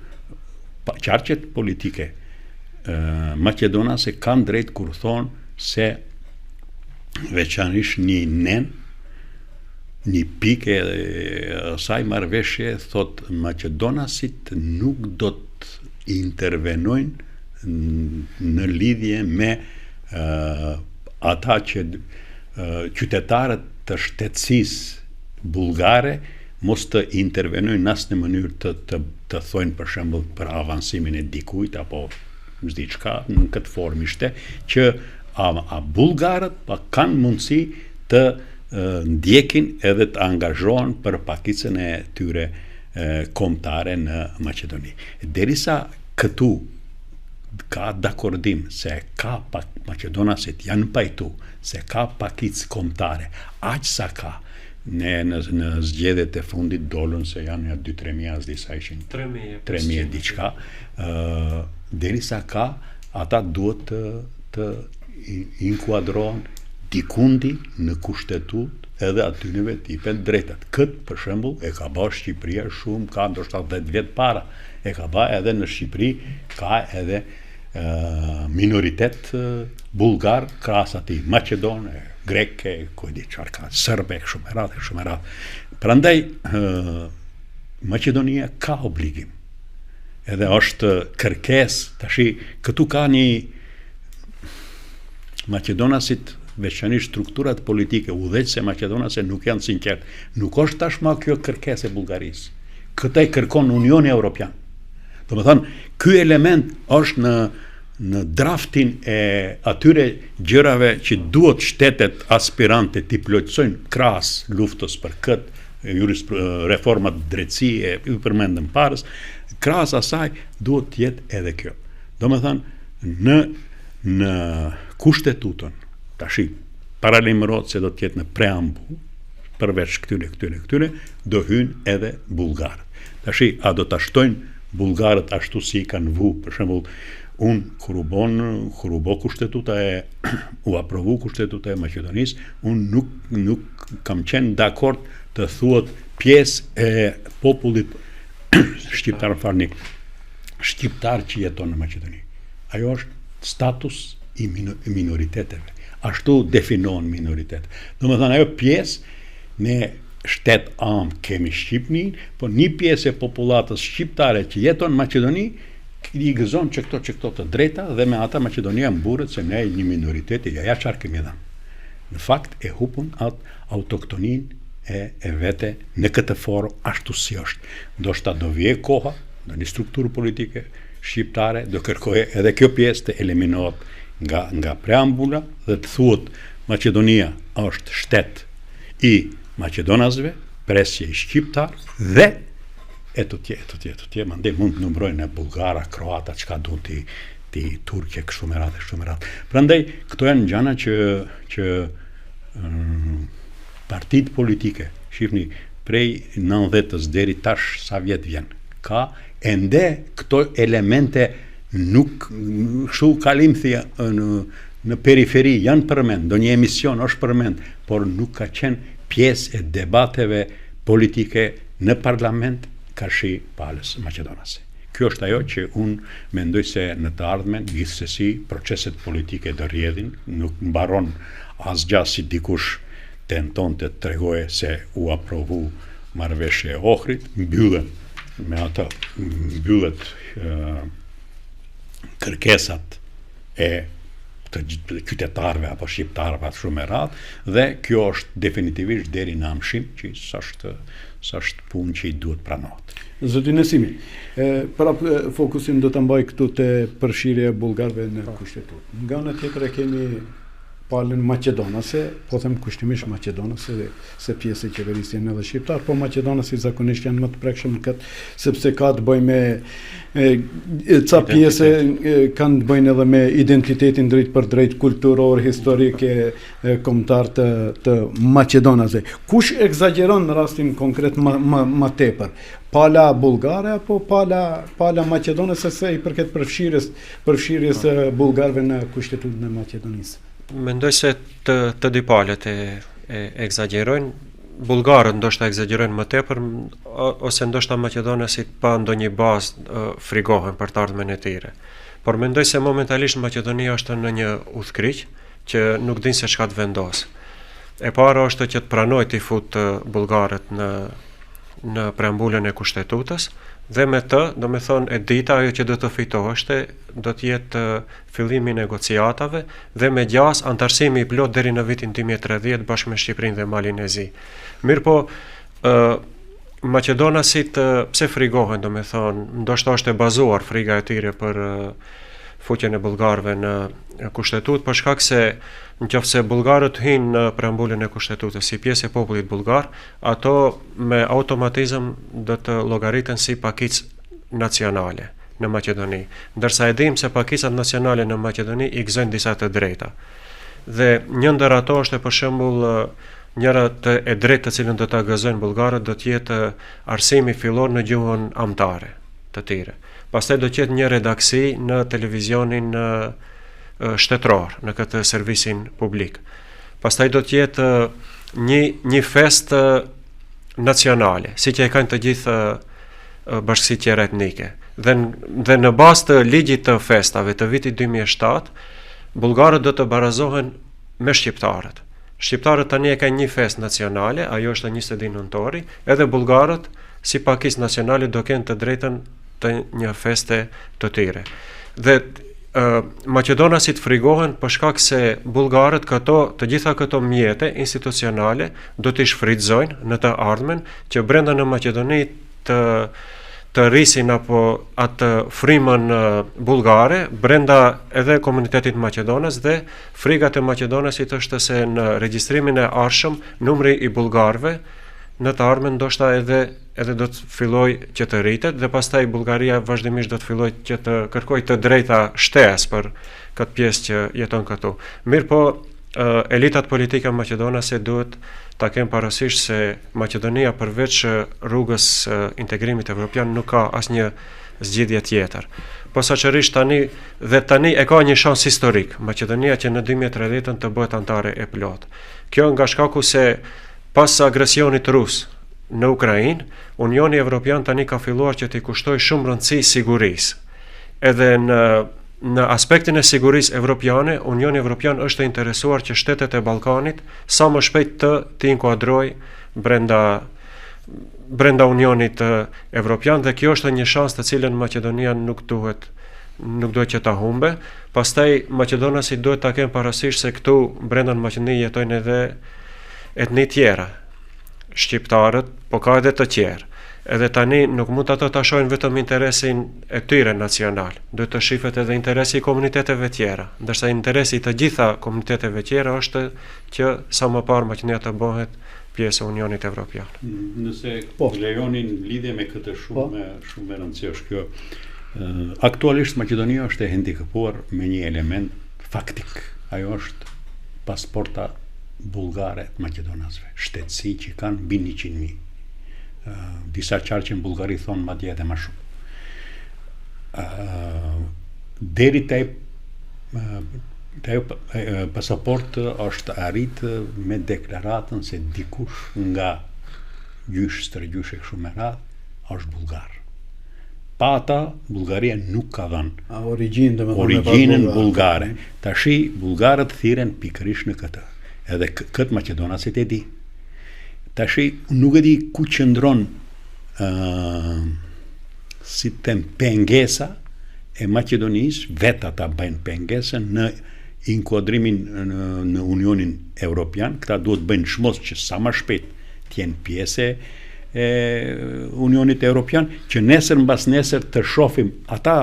qarqet politike maqedonase kanë drejt kur thonë se veçanërisht një nen një pikë e asaj marrëveshje thotë maqedonasit nuk do të intervenojnë në lidhje me uh, ata që uh, qytetarët të shtetësisë bullgare mos të intervenojnë në asnjë mënyrë të të të thojnë për shembull për avansimin e dikujt apo s'di çka në këtë formë ishte që a, a bullgarët pa kanë mundësi të ndjekin edhe të angazhohen për pakicën e tyre kombëtare në Maqedoni. Derisa këtu ka dakordim se ka pak maqedonasit janë pajtu se ka pakicë kombëtare, aq sa ka ne në, në zgjedhjet e fundit dolën se janë ja 2-3 mijë, s'di sa ishin 3 3 mijë diçka, ë derisa ka ata duhet të të inkuadrohen dikundi në kushtetutë edhe atyneve të jepen drejtat. Këtë, për shembull, e ka ba Shqipëria shumë, ka ndoshta 10 vjet para. E ka ba edhe në Shqipëri, ka edhe e, minoritet bullgar krahas atij maqedon, greke, ku e di çfarë ka, serbe, kështu me radhë, kështu me radhë. Prandaj ë Maqedonia ka obligim. Edhe është kërkesë, tashi këtu ka një maqedonasit veçanërisht strukturat politike udhëheqëse maqedonase nuk janë sinqertë. Nuk është tashmë kjo kërkesë e Bullgarisë. Këtë e kërkon Unioni Evropian. Domethënë, ky element është në në draftin e atyre gjërave që duhet shtetet aspirante t'i plotësojnë krahas luftës për këtë juris reformat drejtësi e ju përmendëm parës, krahas asaj duhet të jetë edhe kjo. Domethënë, në, në kushtetutën, tashi paralajmërohet se do të jetë në preambul, përveç këtyre, këtyre, këtyre, do hyjnë edhe bullgarët. Tashi, a do ta shtojnë bullgarët ashtu si i kanë vu, për shembull, unë kur u bon, kur u bo kushtetuta e u aprovu kushtetuta e Maqedonisë, unë nuk nuk kam qenë dakord të thuhet pjesë e popullit shqiptar, më falni, shqiptar që jeton në Maqedoni. Ajo është status i minoriteteve. Ashtu definohen minoritet. Domethënë, ajo pjesë, ne shtet amë kemi Shqipninë, po një pjesë e popullatës shqiptare që jeton në Maqedoni, i gëzon që këto që këto të drejta dhe me ata Maqedonia mburret se ne një minoriteti, ja ja çfarë kemi dhënë. Në fakt e hupën atë autoktoninë e, e vete në këtë formë ashtu si është. Ndoshta do vijë koha, në një strukturë politike shqiptare do kërkojë edhe kjo pjesë të eliminohet nga nga preambula dhe të thuhet Maqedonia është shtet i maqedonasve, presje i shqiptar dhe e të tje, e të tje, e të tje, mandej mund të numërojnë bullgara, kroata, çka duan ti, ti turke, kështu me radhë, kështu me radhë. Prandaj, këto janë gjana që, që mm, partitë politike, shifni, prej 90-ës deri tash sa vjet vjen, ka ende këto elemente nuk kështu kalimthi në në periferi janë përmend, ndonjë emision është përmend, por nuk ka qenë pjesë e debateve politike në parlament karshi palës maqedonase. Kjo është ajo që unë mendoj se në të ardhmen gjithsesi proceset politike do rrjedhin, nuk mbaron asgjë si dikush tenton të tregojë se u aprovu marrëveshja e Ohrit, mbyllen me atë mbyllet kërkesat e të qytetarëve apo shqiptarëve atë shumë me radhë dhe kjo është definitivisht deri në amshim që s'është s'është punë që i duhet pranohet. Zoti Nesimi, e, prap fokusin do ta mbaj këtu te përfshirja e bullgarëve në po. kushtetutë. Nga ana tjetër e kemi palën maqedonase, po them kushtimisht maqedonase, se pjesë e qeverisë janë edhe shqiptarë, po maqedonasit zakonisht janë më të prekshëm në këtë, sepse ka të bëjë me e, e, ca pjesë e, kanë të bëjnë edhe me identitetin drejtpërdrejt kulturor, historik e, e kombëtar të të maqedonasve. Kush ekzagjeron në rastin konkret më më më tepër? Pala bullgare apo pala pala maqedonase sa i përket përfshirjes përfshirjes së bullgarëve në kushtetutën e Maqedonisë? Mendoj se të të dy palët e e ekzagjerojnë. Bullgarët ndoshta ekzagjerojnë më tepër ose ndoshta maqedonasit pa ndonjë bazë frigohen për të ardhmen e tyre. Por mendoj se momentalisht Maqedonia është në një udhëkryq që nuk din se çka të vendosë. E para është që të pranojë t'i fut bullgarët në në preambulën e kushtetutës dhe me të, domethënë e dyta ajo që do të fitoheshte do të jetë fillimi i negociatave dhe me gjasë anëtarësimi i plotë deri në vitin 2030 bashkë me Shqipërinë dhe Malin e Zi. Mirëpo, ë maqedonasit pse frigohen, domethënë, ndoshta është e bazuar friga e tyre për futjen e bullgarëve në kushtetutë për shkak se në qoftë se bullgarët hyjnë në preambulën e kushtetutës si pjesë e popullit bullgar, ato me automatizëm do të llogariten si pakicë nacionale në Maqedoni, ndërsa e dimë se pakicat nacionale në Maqedoni i gëzojnë disa të drejta. Dhe një ndër ato është për shembull njëra të e drejtë të cilën do ta gëzojnë bullgarët do të jetë arsimi fillor në gjuhën amtare të tyre. Pastaj do të jetë një redaksi në televizionin shtetëror, në këtë servisin publik. Pastaj do të jetë një një festë nacionale, siç e kanë të gjithë bashkësitë tjera etnike. Dhe dhe në bazë të ligjit të festave të vitit 2007, bullgarët do të barazohen me shqiptarët. Shqiptarët tani e kanë një festë nacionale, ajo është 22 nëntori, edhe bullgarët si pakicë nacionale do kenë të drejtën të një feste të tyre. Dhe maqedonasit frigohen për shkak se bullgarët këto të gjitha këto mjete institucionale do t'i shfrytëzojnë në të ardhmen që brenda në Maqedoni të të rrisin apo atë frymën bullgare brenda edhe komunitetit maqedonas dhe friga te maqedonasit është se në regjistrimin e ardhshëm numri i bullgarëve në të ardhmen ndoshta edhe edhe do të fillojë që të rritet dhe pastaj Bullgaria vazhdimisht do të fillojë që të kërkojë të drejta shtesë për këtë pjesë që jeton këtu. Mirëpo, elitat politike maqedonase duhet ta kenë parasysh se Maqedonia përveç rrugës së integrimit evropian nuk ka asnjë zgjidhje tjetër. Posaçërisht tani dhe tani e ka një shans historik Maqedonia që në 2030-ën të bëhet anëtare e plotë. Kjo nga shkaku se pas agresionit rus në Ukrainë, Unioni Evropian tani ka filluar që t'i kushtojë shumë rëndësi sigurisë. Edhe në Në aspektin e sigurisë evropiane, Unioni Evropian është i interesuar që shtetet e Ballkanit sa më shpejt të t'i inkuadrojë brenda brenda Unionit Evropian dhe kjo është një shans të cilën Maqedonia nuk duhet nuk duhet që ta humbe. Pastaj maqedonasit duhet ta kenë parasysh se këtu brenda në Maqedoni jetojnë edhe etni tjera. Shqiptarët, po ka edhe të tjerë. Edhe tani nuk mund ato ta shohin vetëm interesin e tyre nacional, duhet të shifet edhe interesi i komuniteteve tjera, ndërsa interesi i të gjitha komuniteteve tjera është që sa më parë Maqedonia të bëhet pjesë e Unionit Evropian. Nëse po. lejoni në lidhje me këtë shumë po. shumë me rëndësi është kjo. Aktualisht Maqedonia është e hendikepuar me një element faktik. Ajo është pasporta bullgare të maqedonasve, shtetësi që kanë mbi 100.000. Disa qarqe në Bullgari thonë madje edhe më shumë. Deri te te ajo pasaportë është arrit me deklaratën se dikush nga gjysh, stërgjysh e kështu me radhë, është bullgar. Pa ata, Bullgaria nuk ka dhënë. A origjinë, domethënë origjinën bullgare. Tashi bullgarët thirren pikërisht në këtë. Edhe këtë maqedonasit e di. Tashi nuk e di ku qëndron ë uh, si të them pengesa e Maqedonisë, vetë ata bëjnë pengesën në inkuadrimin në, në Unionin Evropian, këta duhet të bëjnë çmos që sa më shpejt të jenë pjesë e Unionit Evropian, që nesër mbas nesër të shohim ata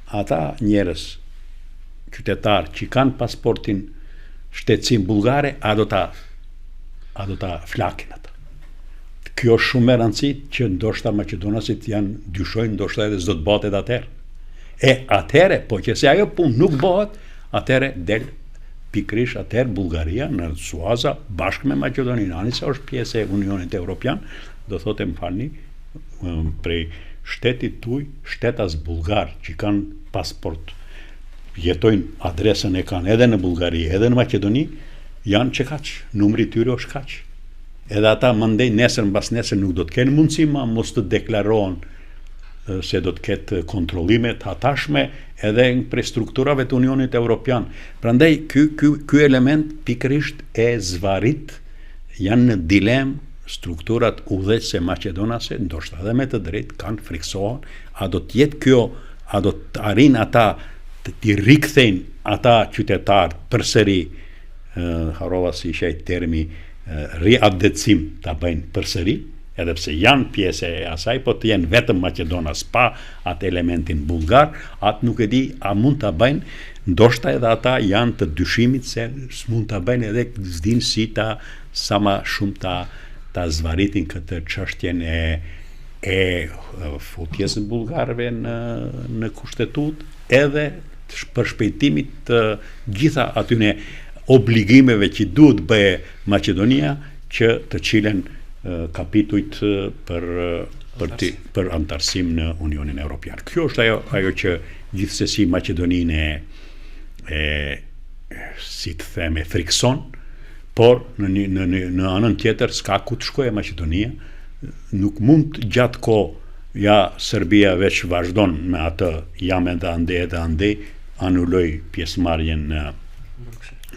ata njerëz qytetarë që kanë pasportin shtetësinë bullgare, a do ta a do ta flakin ata. Kjo është shumë me rëndësi që ndoshta maqedonasit janë dyshojnë, ndoshta edhe s'do të bëhet edhe atëherë. E atëherë, po që se ajo punë nuk bëhet, atëherë del pikërisht atëherë Bullgaria në suaza bashkë me Maqedoninë, ani se është pjesë e Unionit Evropian, do thotë më falni, prej shtetit tuj, shtetas bullgar që kanë pasport, jetojnë adresën e kanë edhe në Bullgari, edhe në Maqedoni, janë që kaq, numri i tyre është kaq. Edhe ata mandej nesër mbas nesër nuk do të kenë mundësi ma mos të deklarohen se do të ketë kontrollime të hatashme edhe prej strukturave të Unionit Evropian. Prandaj ky ky ky element pikërisht e zvarrit janë në dilemë strukturat udhëheqëse maqedonase, ndoshta edhe me të drejtë kanë frikësohen, a do të jetë kjo, a do të arrijnë ata të t'i rikthejnë ata qytetarë përsëri, harrova si ishte ai termi, riatdhecim ta bëjnë përsëri, edhe pse janë pjesë e asaj, po të jenë vetëm maqedonas pa atë elementin bullgar, atë nuk e di a mund ta bëjnë, ndoshta edhe ata janë të dyshimit se s'mund ta bëjnë edhe s'dinë si ta sa ma shumë ta ta zvarritin këtë çështjen e e futjes së bullgarëve në në kushtetutë edhe përshpejtimit të gjitha atyne obligimeve që duhet bëjë Maqedonia që të çilen kapitujt për për ti, për anëtarësim në Unionin Evropian. Kjo është ajo ajo që gjithsesi Maqedoninë e e si të them e frikson, por në një, në në, në anën tjetër s'ka ku të shkojë Maqedonia, nuk mund gjatë kohë ja Serbia veç vazhdon me atë jam edhe andej edhe andej, anuloi pjesëmarrjen në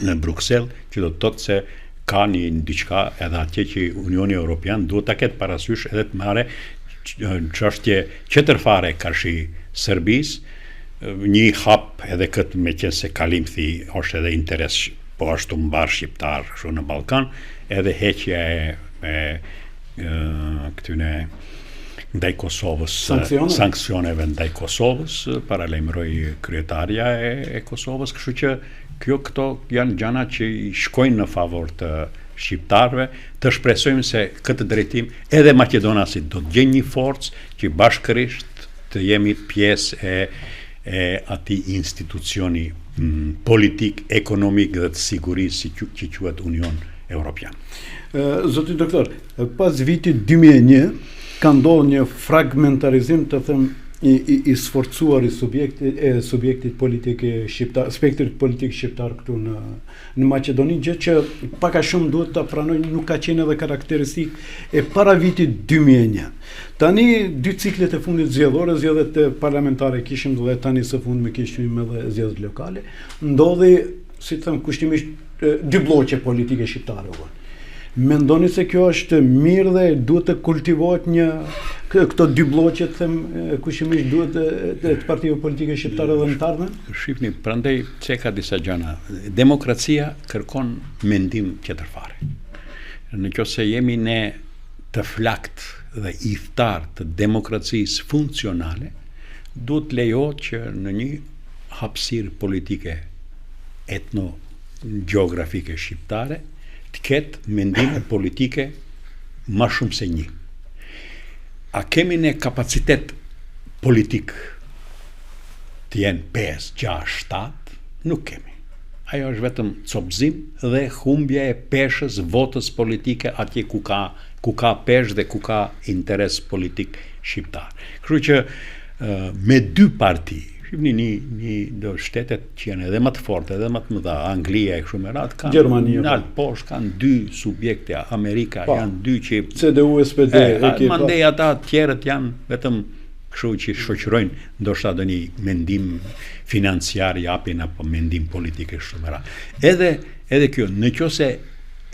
në Bruksel, që do të thotë se ka një diçka edhe atje që Unioni Evropian duhet ta ketë parasysh edhe të marrë çështje tjetër fare karshi Serbisë, një hap edhe këtë meqenëse kalimthi është edhe interes po ashtu mbar shqiptar kështu në Ballkan, edhe heqja e, e, e këtyne. ndaj Kosovës, Sanksioneve. sanksioneve ndaj Kosovës, paralajmëroi kryetarja e, e Kosovës, kështu që kjo këto janë gjana që i shkojnë në favor të shqiptarëve, të shpresojmë se këtë drejtim edhe maqedonasit do të gjejnë një forcë që bashkërisht të jemi pjesë e e atij institucioni mm, politik, ekonomik dhe të sigurisë si që quhet Union Europian. Zoti doktor, pas vitit 2001 ka ndodhur një fragmentarizim, të them, i, i, i sforcuar i subjektit e subjektit politik shqiptar, spektrit politik shqiptar këtu në në Maqedoni, gjë që pak a shumë duhet ta pranoj nuk ka qenë edhe karakteristikë e para vitit 2001. Tani dy ciklet e fundit zgjedhore, zgjedhjet parlamentare kishim dhe tani së fundmi kishim edhe zgjedhjet lokale, ndodhi, si të them, kushtimisht dy blloqe politike shqiptare u bënë. Mendoni se kjo është mirë dhe duhet të kultivohet një këto dy blloqe të them kushtimisht duhet të, të, të partive politike shqiptare edhe në të ardhmen? Shihni, prandaj ceka disa gjëra. Demokracia kërkon mendim tjetër fare. Në qoftë se jemi ne të flakt dhe ithtar të demokracisë funksionale, duhet të lejohet që në një hapësirë politike etno gjeografike shqiptare të ketë mendime politike ma shumë se një. A kemi ne kapacitet politik të jenë 5, 6, 7? Nuk kemi. Ajo është vetëm copëzim dhe humbja e peshës votës politike atje ku ka ku ka peshë dhe ku ka interes politik shqiptar. Kështu që me dy parti, shihni një një do shtetet që janë edhe më të forta, edhe më të mëdha, Anglia e kështu me radhë kanë Gjermania, po. Nalt poshtë kanë dy subjekte, Amerika pa, janë dy që CDU SPD e, e ke. Mandej ata të tjerët janë vetëm kështu që shoqërojnë ndoshta ndonjë mendim financiar japin apo mendim politik e kështu me radhë. Edhe edhe kjo, në qoftë se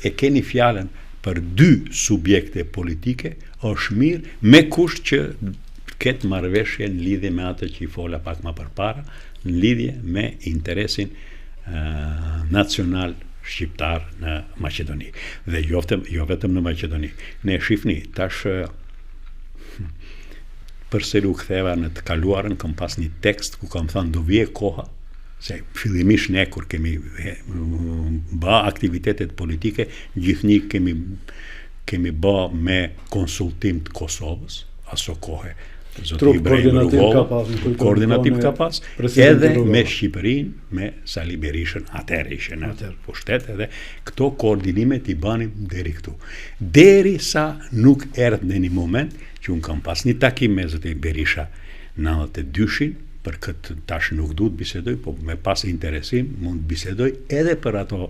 e keni fjalën për dy subjekte politike, është mirë me kusht që të ketë marrëveshje në lidhje me atë që i fola pak më përpara, në lidhje me interesin nacional shqiptar në Maqedoni. Dhe jo vetëm, jo vetëm në Maqedoni. Ne shifni, tash përsëri u ktheva në të kaluarën, kam pas një tekst ku kam thënë do vije koha, se fillimisht ne kur kemi ba aktivitetet politike, gjithnjë kemi kemi ba me konsultim të Kosovës, aso kohe zoti Ibrahim Rugova, ka pas, koordinativ ka pas, edhe me Shqipërinë, me Sali Berishën, atëherë ishe në pushtet edhe këto koordinimet i banim deri këtu. Derisa nuk erdh në një moment që unë kam pas një takim me zotin Berisha në 92-shin, për këtë tash nuk du të bisedoj, po me pas interesim, mund të bisedoj edhe për ato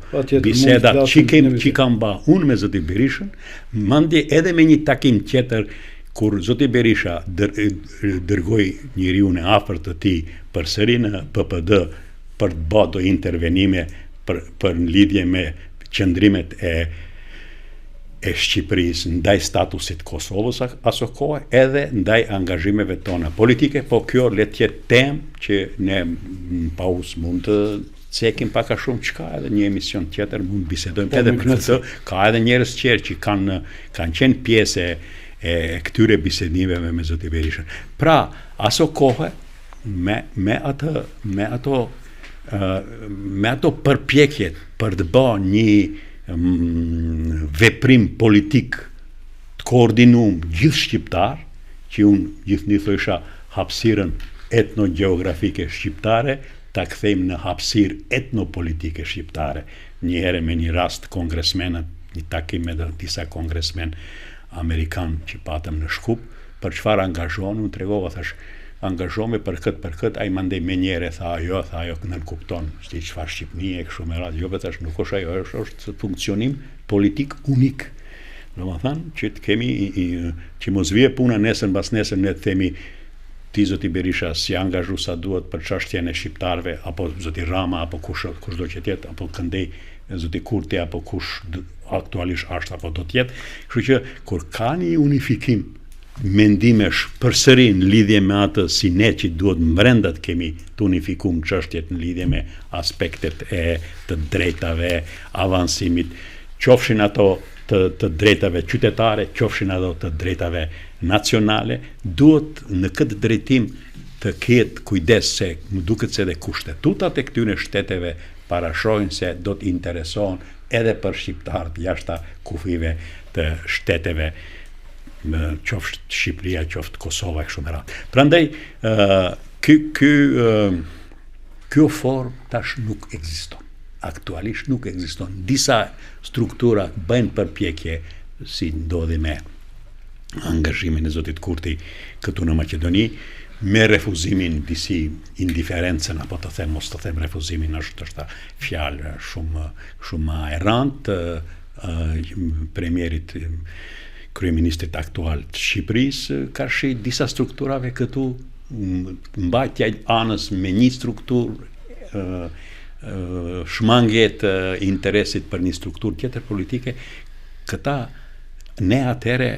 bisedat që, kem, që kam ba unë me zotin Berishën, mandej edhe me një takim tjetër Kur zoti Berisha dërgoi njeriun e afërt të tij përsëri në PPD për të ba do intervenime për për në lidhje me qëndrimet e e Shqipërisë ndaj statusit të Kosovës aso kohe edhe ndaj angazhimeve tona politike, po kjo le të jetë temë që ne në pauzë mund të cekim pak a shumë çka edhe një emision tjetër mund të bisedojmë po, edhe për këtë. Ka edhe njerëz tjerë që kanë kanë qenë pjesë e e këtyre bisedimeve me zotin Berishën. Pra, aso kohe me me atë me ato me ato përpjekjet për të ba një mm, veprim politik të koordinum gjithëshqiptar, që unë gjithnjë thojsha hapësirën etnogjeografike shqiptare, ta kthejmë në hapësirë etnopolitike shqiptare. Një herë me një rast kongresmenët, një takim me disa kongresmenë amerikanë që patëm në Shkup, për çfarë angazhohen, unë tregova, thash, angazhohemi për këtë, për këtë, ai mandej menjëherë tha, jo, tha, ajo nënkupton, s'di çfarë Shqipnie, kështu me radhë, jo, thash, nuk është ajo, është, është funksionim politik unik. Domethënë, që të kemi, që mos vije puna nesër, mbas nesër, ne të themi, Ti zoti Berisha s'je angazhu sa duhet për çështjen e shqiptarëve apo zoti Rama apo kush kushdo që të jetë apo këndej zoti Kurti apo kush aktualisht është apo do të jetë. Kështu që kur ka një unifikim mendimesh përsëri në lidhje me atë si ne që duhet mbrenda të kemi të unifikum çështjet në lidhje me aspektet e të drejtave, avansimit, qofshin ato të të drejtave qytetare, qofshin ato të drejtave nacionale, duhet në këtë drejtim të ketë kujdes se më duket se edhe kushtetutat e këtyre shteteve parashohin se do të interesohen edhe për shqiptarët jashta kufijve të shteteve qoftë Shqipëria, qoftë Kosova e kështu me radhë. Prandaj ë ky ky kjo formë tash nuk ekziston. Aktualisht nuk ekziston. Disa struktura bëjnë përpjekje si ndodhi me angazhimin e zotit Kurti këtu në Maqedoni, me refuzimin disi indiferencën apo të them mos të them refuzimin është është fjalë shumë shumë më e rëndë të premierit kryeministrit aktual të Shqipërisë karshi disa strukturave këtu mbajtja anës me një strukturë shmangje të interesit për një strukturë tjetër politike, këta ne atëherë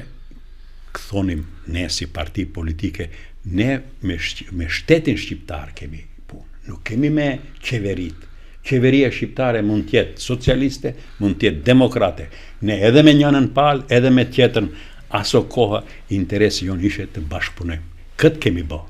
thonim ne si parti politike, ne me, me shtetin shqiptar kemi punë, nuk kemi me qeveritë. Qeveria shqiptare mund të jetë socialiste, mund të jetë demokrate. Ne edhe me njënën palë, edhe me tjetrën, aso koha interesi jonë ishe të bashkëpunojmë. Këtë kemi bo.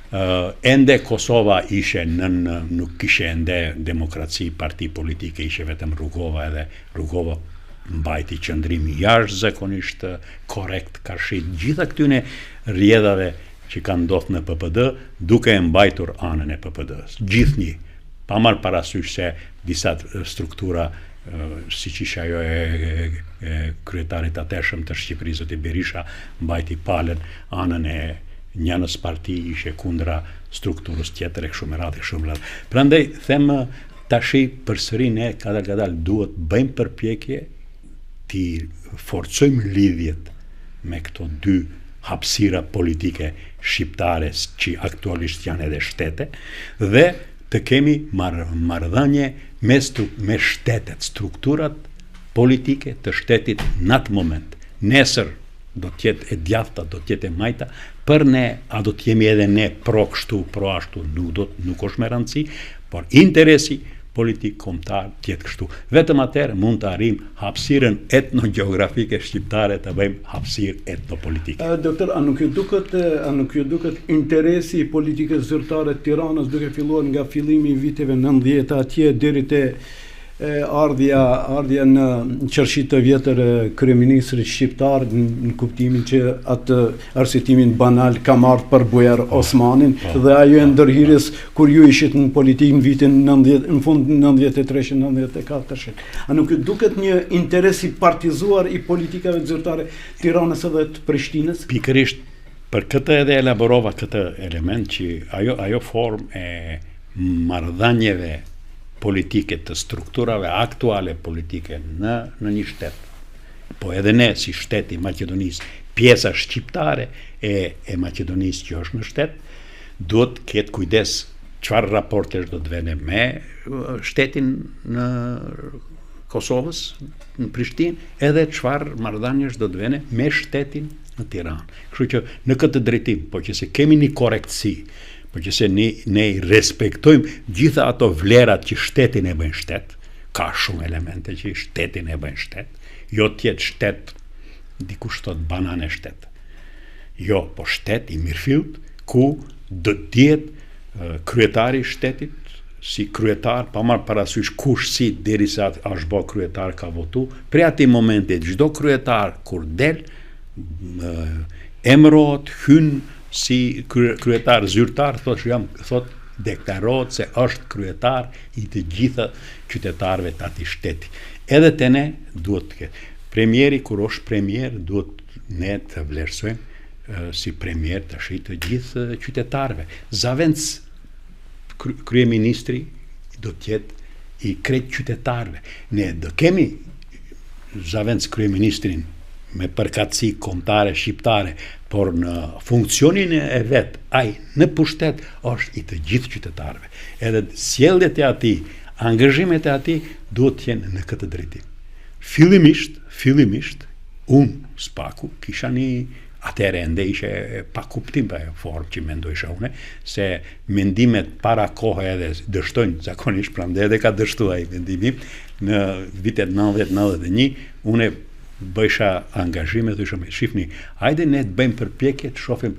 Uh, ende Kosova ishe nën, nuk kishe ende demokraci, parti politike, ishe vetëm Rugova edhe Rugova mbajti qëndrim jashtëzakonisht korrekt karshi gjitha këtyne rrjedhave që kanë ndodhur në PPD, duke e mbajtur anën e PPD-së. Gjithnjë, pa marrë parasysh se disa struktura siç ishe ajo e, e, e kryetarit atëhershëm të Shqipërisë, zoti Berisha, mbajti palën anën e njënës parti ishe kundra strukturës tjetër e kështu me radhë e kështu me radhë. Prandaj them tashi përsëri ne kadal kadal duhet bëjmë përpjekje t'i forcojmë lidhjet me këto dy hapësira politike shqiptare që aktualisht janë edhe shtete dhe të kemi marrëdhënie me stru, me shtetet, strukturat politike të shtetit në atë moment. Nesër do të jetë e djathta, do të jetë e majta, për ne a do të jemi edhe ne pro kështu, pro ashtu, nuk do nuk është me rëndësi, por interesi politik kombëtar të jetë kështu. Vetëm atëherë mund të arrijmë hapësirën etnogjeografike shqiptare të bëjmë hapësirë etnopolitike. Doktor, a nuk ju duket a nuk ju duket interesi i politikës zyrtare të Tiranës duke filluar nga fillimi i viteve 90 atje deri te ardhja ardhja në qershi të vjetër e kryeministrit shqiptar në kuptimin që atë arsyetimin banal kam ardhur për Bujar po, Osmanin po, dhe ajo e po, ndërhyrjes kur ju ishit në politikë në vitin 90 në fund 93 94 a nuk ju duket një interes i partizuar i politikave zyrtare Tiranës edhe të Prishtinës pikërisht për këtë edhe elaborova këtë element që ajo ajo formë e marrëdhënieve politike të strukturave aktuale politike në në një shtet. Po edhe ne si shteti i Maqedonisë, pjesa shqiptare e e Maqedonisë që është në shtet, duhet të ketë kujdes çfarë raportesh do të vene me shtetin në Kosovës, në Prishtinë, edhe çfarë marrëdhëniesh do të vene me shtetin në Tiranë. Kështu që në këtë drejtim, po që se kemi një korrektësi, Po që se ne, ne i respektojmë gjitha ato vlerat që shtetin e bëjnë shtet, ka shumë elemente që shtetin e bëjnë shtet, jo të jetë shtet, dikush thot banane shtet. Jo, po shtet i mirëfillt, ku do të jetë kryetari i shtetit, si kryetar, pa marrë parasysh kush si derisa është bë kryetar ka votu, prej atij momenti çdo kryetar kur del emërohet, hyn si kryetar zyrtar, thotë jam, thotë deklarohet se është kryetar i të gjitha qytetarëve të atij shteti. Edhe te ne duhet të ketë. Premieri kur është premier duhet ne të vlerësojmë si premier tashi të gjithë qytetarëve. Zavendës kryeministri do të jetë i krejt qytetarëve. Ne do kemi zavendës kryeministrin me përkatësi kombëtare shqiptare, por në funksionin e vet, ai në pushtet është i të gjithë qytetarëve. Edhe sjelljet e atij, angazhimet e atij duhet të jenë në këtë drejtim. Fillimisht, fillimisht unë s'paku kisha një atëherë ende ishe e pakuptim pa ajo formë që mendojsha une, se mendimet para kohe edhe dështojnë zakonisht, prandaj edhe ka dështuar ai mendimi në vitet 90-91, une. Bëjsha angazhime dhe shumë, shifni, hajde ne të bëjmë përpjekje të shohim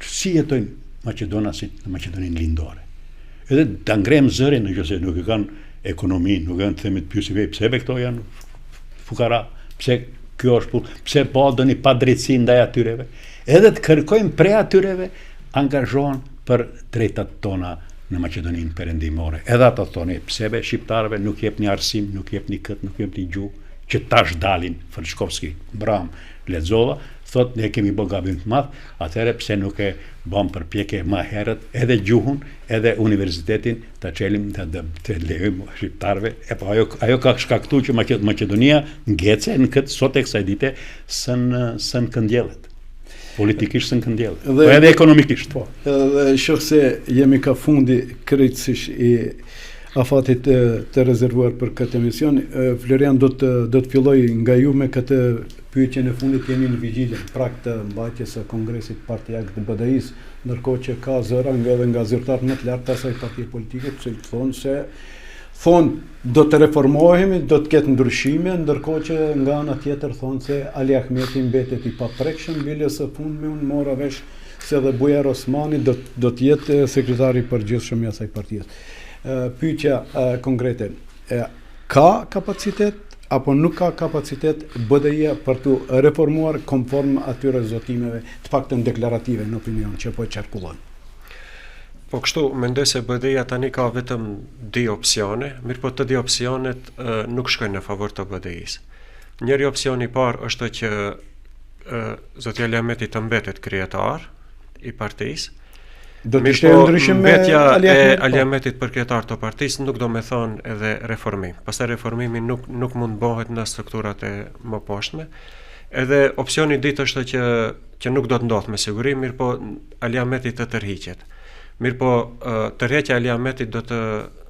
si jetojnë maqedonasit në Maqedoninë Lindore. Edhe ta ngremë zërin në qoftë se nuk e kanë ekonominë, nuk e kanë të themi të pyesim, pse be këto janë fukara, pse kjo është punë, pse po ndonjë padrejtësi ndaj atyreve. Edhe të kërkojmë prej atyreve angazhohen për drejtat tona në Maqedoninë Perëndimore. Edhe ato thonë, pse be shqiptarëve nuk jepni arsim, nuk jepni këtë, nuk jepni gjuhë, që tash dalin Frçkovski, mbram lexova, thot ne kemi bë gabim të madh, atëherë pse nuk e bëm përpjekje më herët edhe gjuhën, edhe universitetin ta çelim të, të, të lejojmë shqiptarëve. E po ajo ajo ka shkaktuar që Maqedonia ngece në këtë sot e kësaj dite s'ën s'ën këndjellet. Politikisht s'ën këndjellet, po edhe ekonomikisht. Po. Edhe shoh se jemi ka fundi krejtësisht i afatit të, të rezervuar për këtë emision. Florian do të do të filloj nga ju me këtë pyetjen e fundit jemi në vigjilje, prag të mbajtjes së Kongresit Partiak të BDI-së, ndërkohë që ka zëra nga edhe nga zyrtarë më të lartë të asaj partie politike, të cilët thonë se thonë do të reformohemi, do të ketë ndryshime, ndërkohë që nga ana tjetër thonë se Ali Ahmeti mbetet i paprekshëm, bile së fundmi unë mora vesh se edhe Bujar Osmani do do të jetë sekretari i përgjithshëm i asaj partie. Pyetja konkrete, ka kapacitet apo nuk ka kapacitet BDI-ja për t'u reformuar konform atyre zotimeve, të paktën deklarative në opinion që po qarkullojnë? Po kështu, mendoj se BDI-ja tani ka vetëm dy opsione, mirëpo të dy opsionet e, nuk shkojnë në favor të BDI-së. Njëri opsion i parë është që e, zoti Ali Ahmeti të mbetet kryetar i partisë, Do të ishte ndryshim me mbetja Ali e Ali po. Ahmetit për kryetar të partisë nuk do me thonë edhe reformim. Pastaj reformimi nuk nuk mund bëhet në strukturat e mëposhtme. Edhe opsioni i dytë është që që nuk do të ndodhë me siguri, mirëpo Ali Ahmeti të tërhiqet. Mirëpo tërheqja e Ali Ahmetit do të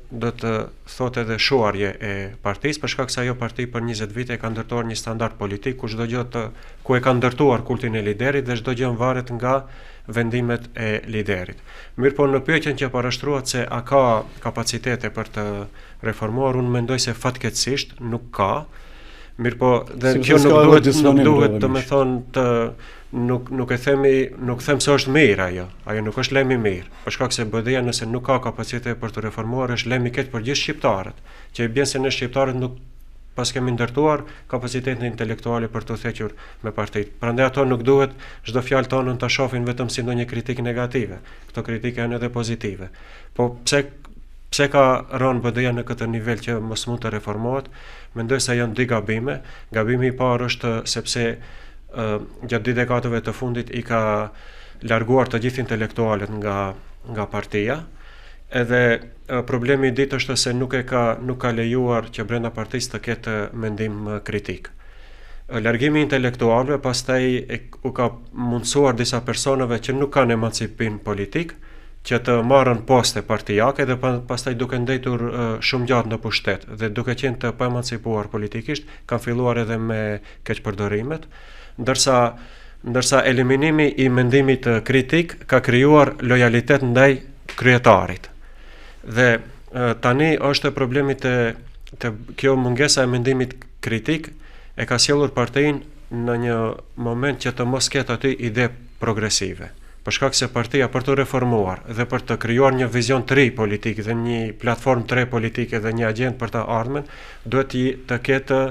do të thotë edhe shuarje e partisë, për shkak se ajo parti për 20 vite ka ndërtuar një standard politik ku çdo gjë të ku e ka ndërtuar kultin e liderit dhe çdo gjë varet nga vendimet e liderit. Mirëpo në pyetjen që parashtruat se a ka kapacitete për të reformuar, unë mendoj se fatkeqësisht nuk ka. Mirëpo dhe si kjo nuk duhet nuk duhet do me thonë të nuk nuk e themi nuk them se është mirë ajo. Ajo nuk është lajm i mirë. Për shkak se BDI-ja nëse nuk ka kapacitete për të reformuar është lajm i keq për gjithë shqiptarët, që i bjen se ne shqiptarët nuk paskemi ndërtuar kapacitetin intelektuale për të udhëhequr me partitë. Prandaj ato nuk duhet çdo fjalë tonën ta shohin vetëm si ndonjë kritikë negative. Këto kritika janë edhe pozitive. Po pse pse ka rënë BDI-ja në këtë nivel që mos mund të reformohet? Mendoj se janë dy gabime. Gabimi i parë është sepse gjatë dy dekadave të fundit i ka larguar të gjithë intelektualët nga nga partia. Edhe problemi i dytë është se nuk e ka nuk ka lejuar që brenda partisë të ketë mendim kritik. Largimi i intelektualëve pastaj e, u ka mundësuar disa personave që nuk kanë emancipim politik që të marrën poste partiake dhe pastaj duke ndejtur shumë gjatë në pushtet dhe duke qenë të paemancipuar politikisht kanë filluar edhe me keqpërdorimet, ndërsa ndërsa eliminimi i mendimit kritik ka krijuar lojalitet ndaj kryetarit. Dhe tani është problemi te te kjo mungesa e mendimit kritik e ka sjellur partinë në një moment që të mos ketë aty ide progresive. Për shkak se partia për t'u reformuar dhe për të krijuar një vizion të ri politik dhe një platformë të re politike dhe një agjendë për të ardhmen, duhet të ketë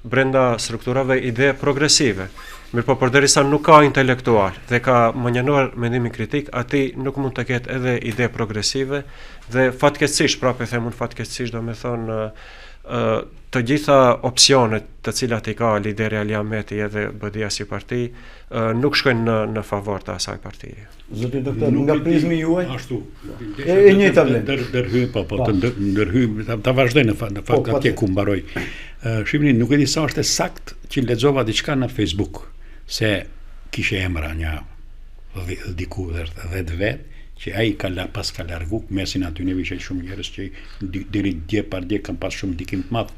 brenda strukturave ide progresive. Mirëpo përderisa nuk ka intelektual dhe ka mënjanuar mendimin kritik, aty nuk mund të ketë edhe ide progresive dhe fatkeqësisht, prapë e them unë fatkeqësisht, do me thonë të gjitha opsionet të cilat i ka lideri Ali Ahmeti edhe BDI-ja si parti, nuk shkojnë në në favor të asaj partie. Zoti doktor, nga prizmi juaj? Ashtu. E, e njëjta vlen. Ndër ndërhyj po po, po. të ndër, ndërhyj ta, ta vazhdoj në fakt në fakt po, atje ku mbaroi. Ë shihni, nuk e di sa është e saktë që lexova diçka në Facebook se kishte emra një diku dhe 10 vet që ai ka la, pas ka largu mesin aty ne ishin shumë njerëz që deri dje pardje kanë pas shumë ndikim të madh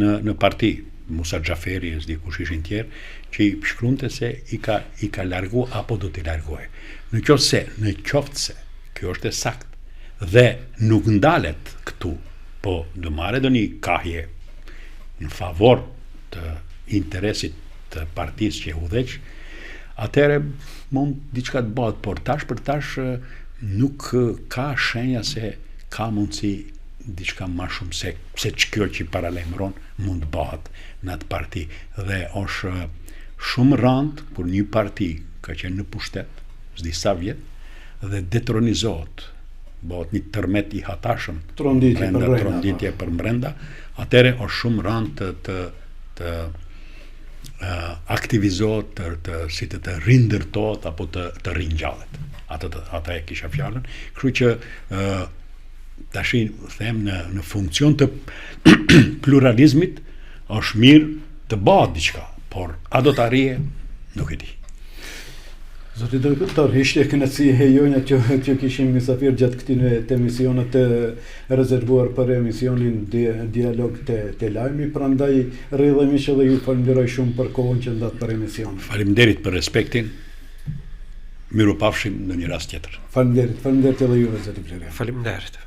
në në parti. Musa Xhaferi e s'di kush ishin tjerë, që i shkruante se i ka i ka largu apo do t'i largojë. Në qoftë se, në qoftë se kjo është e saktë dhe nuk ndalet këtu, po do marrë ndonjë kahje në favor të interesit. të partisë që e udhëheq, atëherë mund diçka të bëhet, por tash për tash nuk ka shenja se ka mundësi diçka ma shumë se se ç'kjo që paralajmëron mund të bëhet në atë parti dhe është shumë randë kur një parti ka qenë në pushtet s'di sa vjet dhe detronizohet bëhet një tërmet i hatashëm tronditje brenda, për tronditje po. për mbrenda atëherë është shumë randë të të të aktivizohet të, të si të të rindërtohet apo të të ringjallet. Atë të, atë e kisha fjalën. Kështu që ë tashi them në në funksion të pluralizmit është mirë të bëhet diçka, por a do të arrijë nuk e di. Zoti doktor, ishte kënaqësi e jonja që që kishim mysafir gjatë këtij të emisionit të rezervuar për emisionin di, Dialog te, te lajmi, prandaj rrjedhimisht edhe ju falënderoj shumë për kohën që ndatë për emisionin. Faleminderit për respektin. Mirupafshim në një rast tjetër. Faleminderit, faleminderit edhe juve zoti Florian. Faleminderit.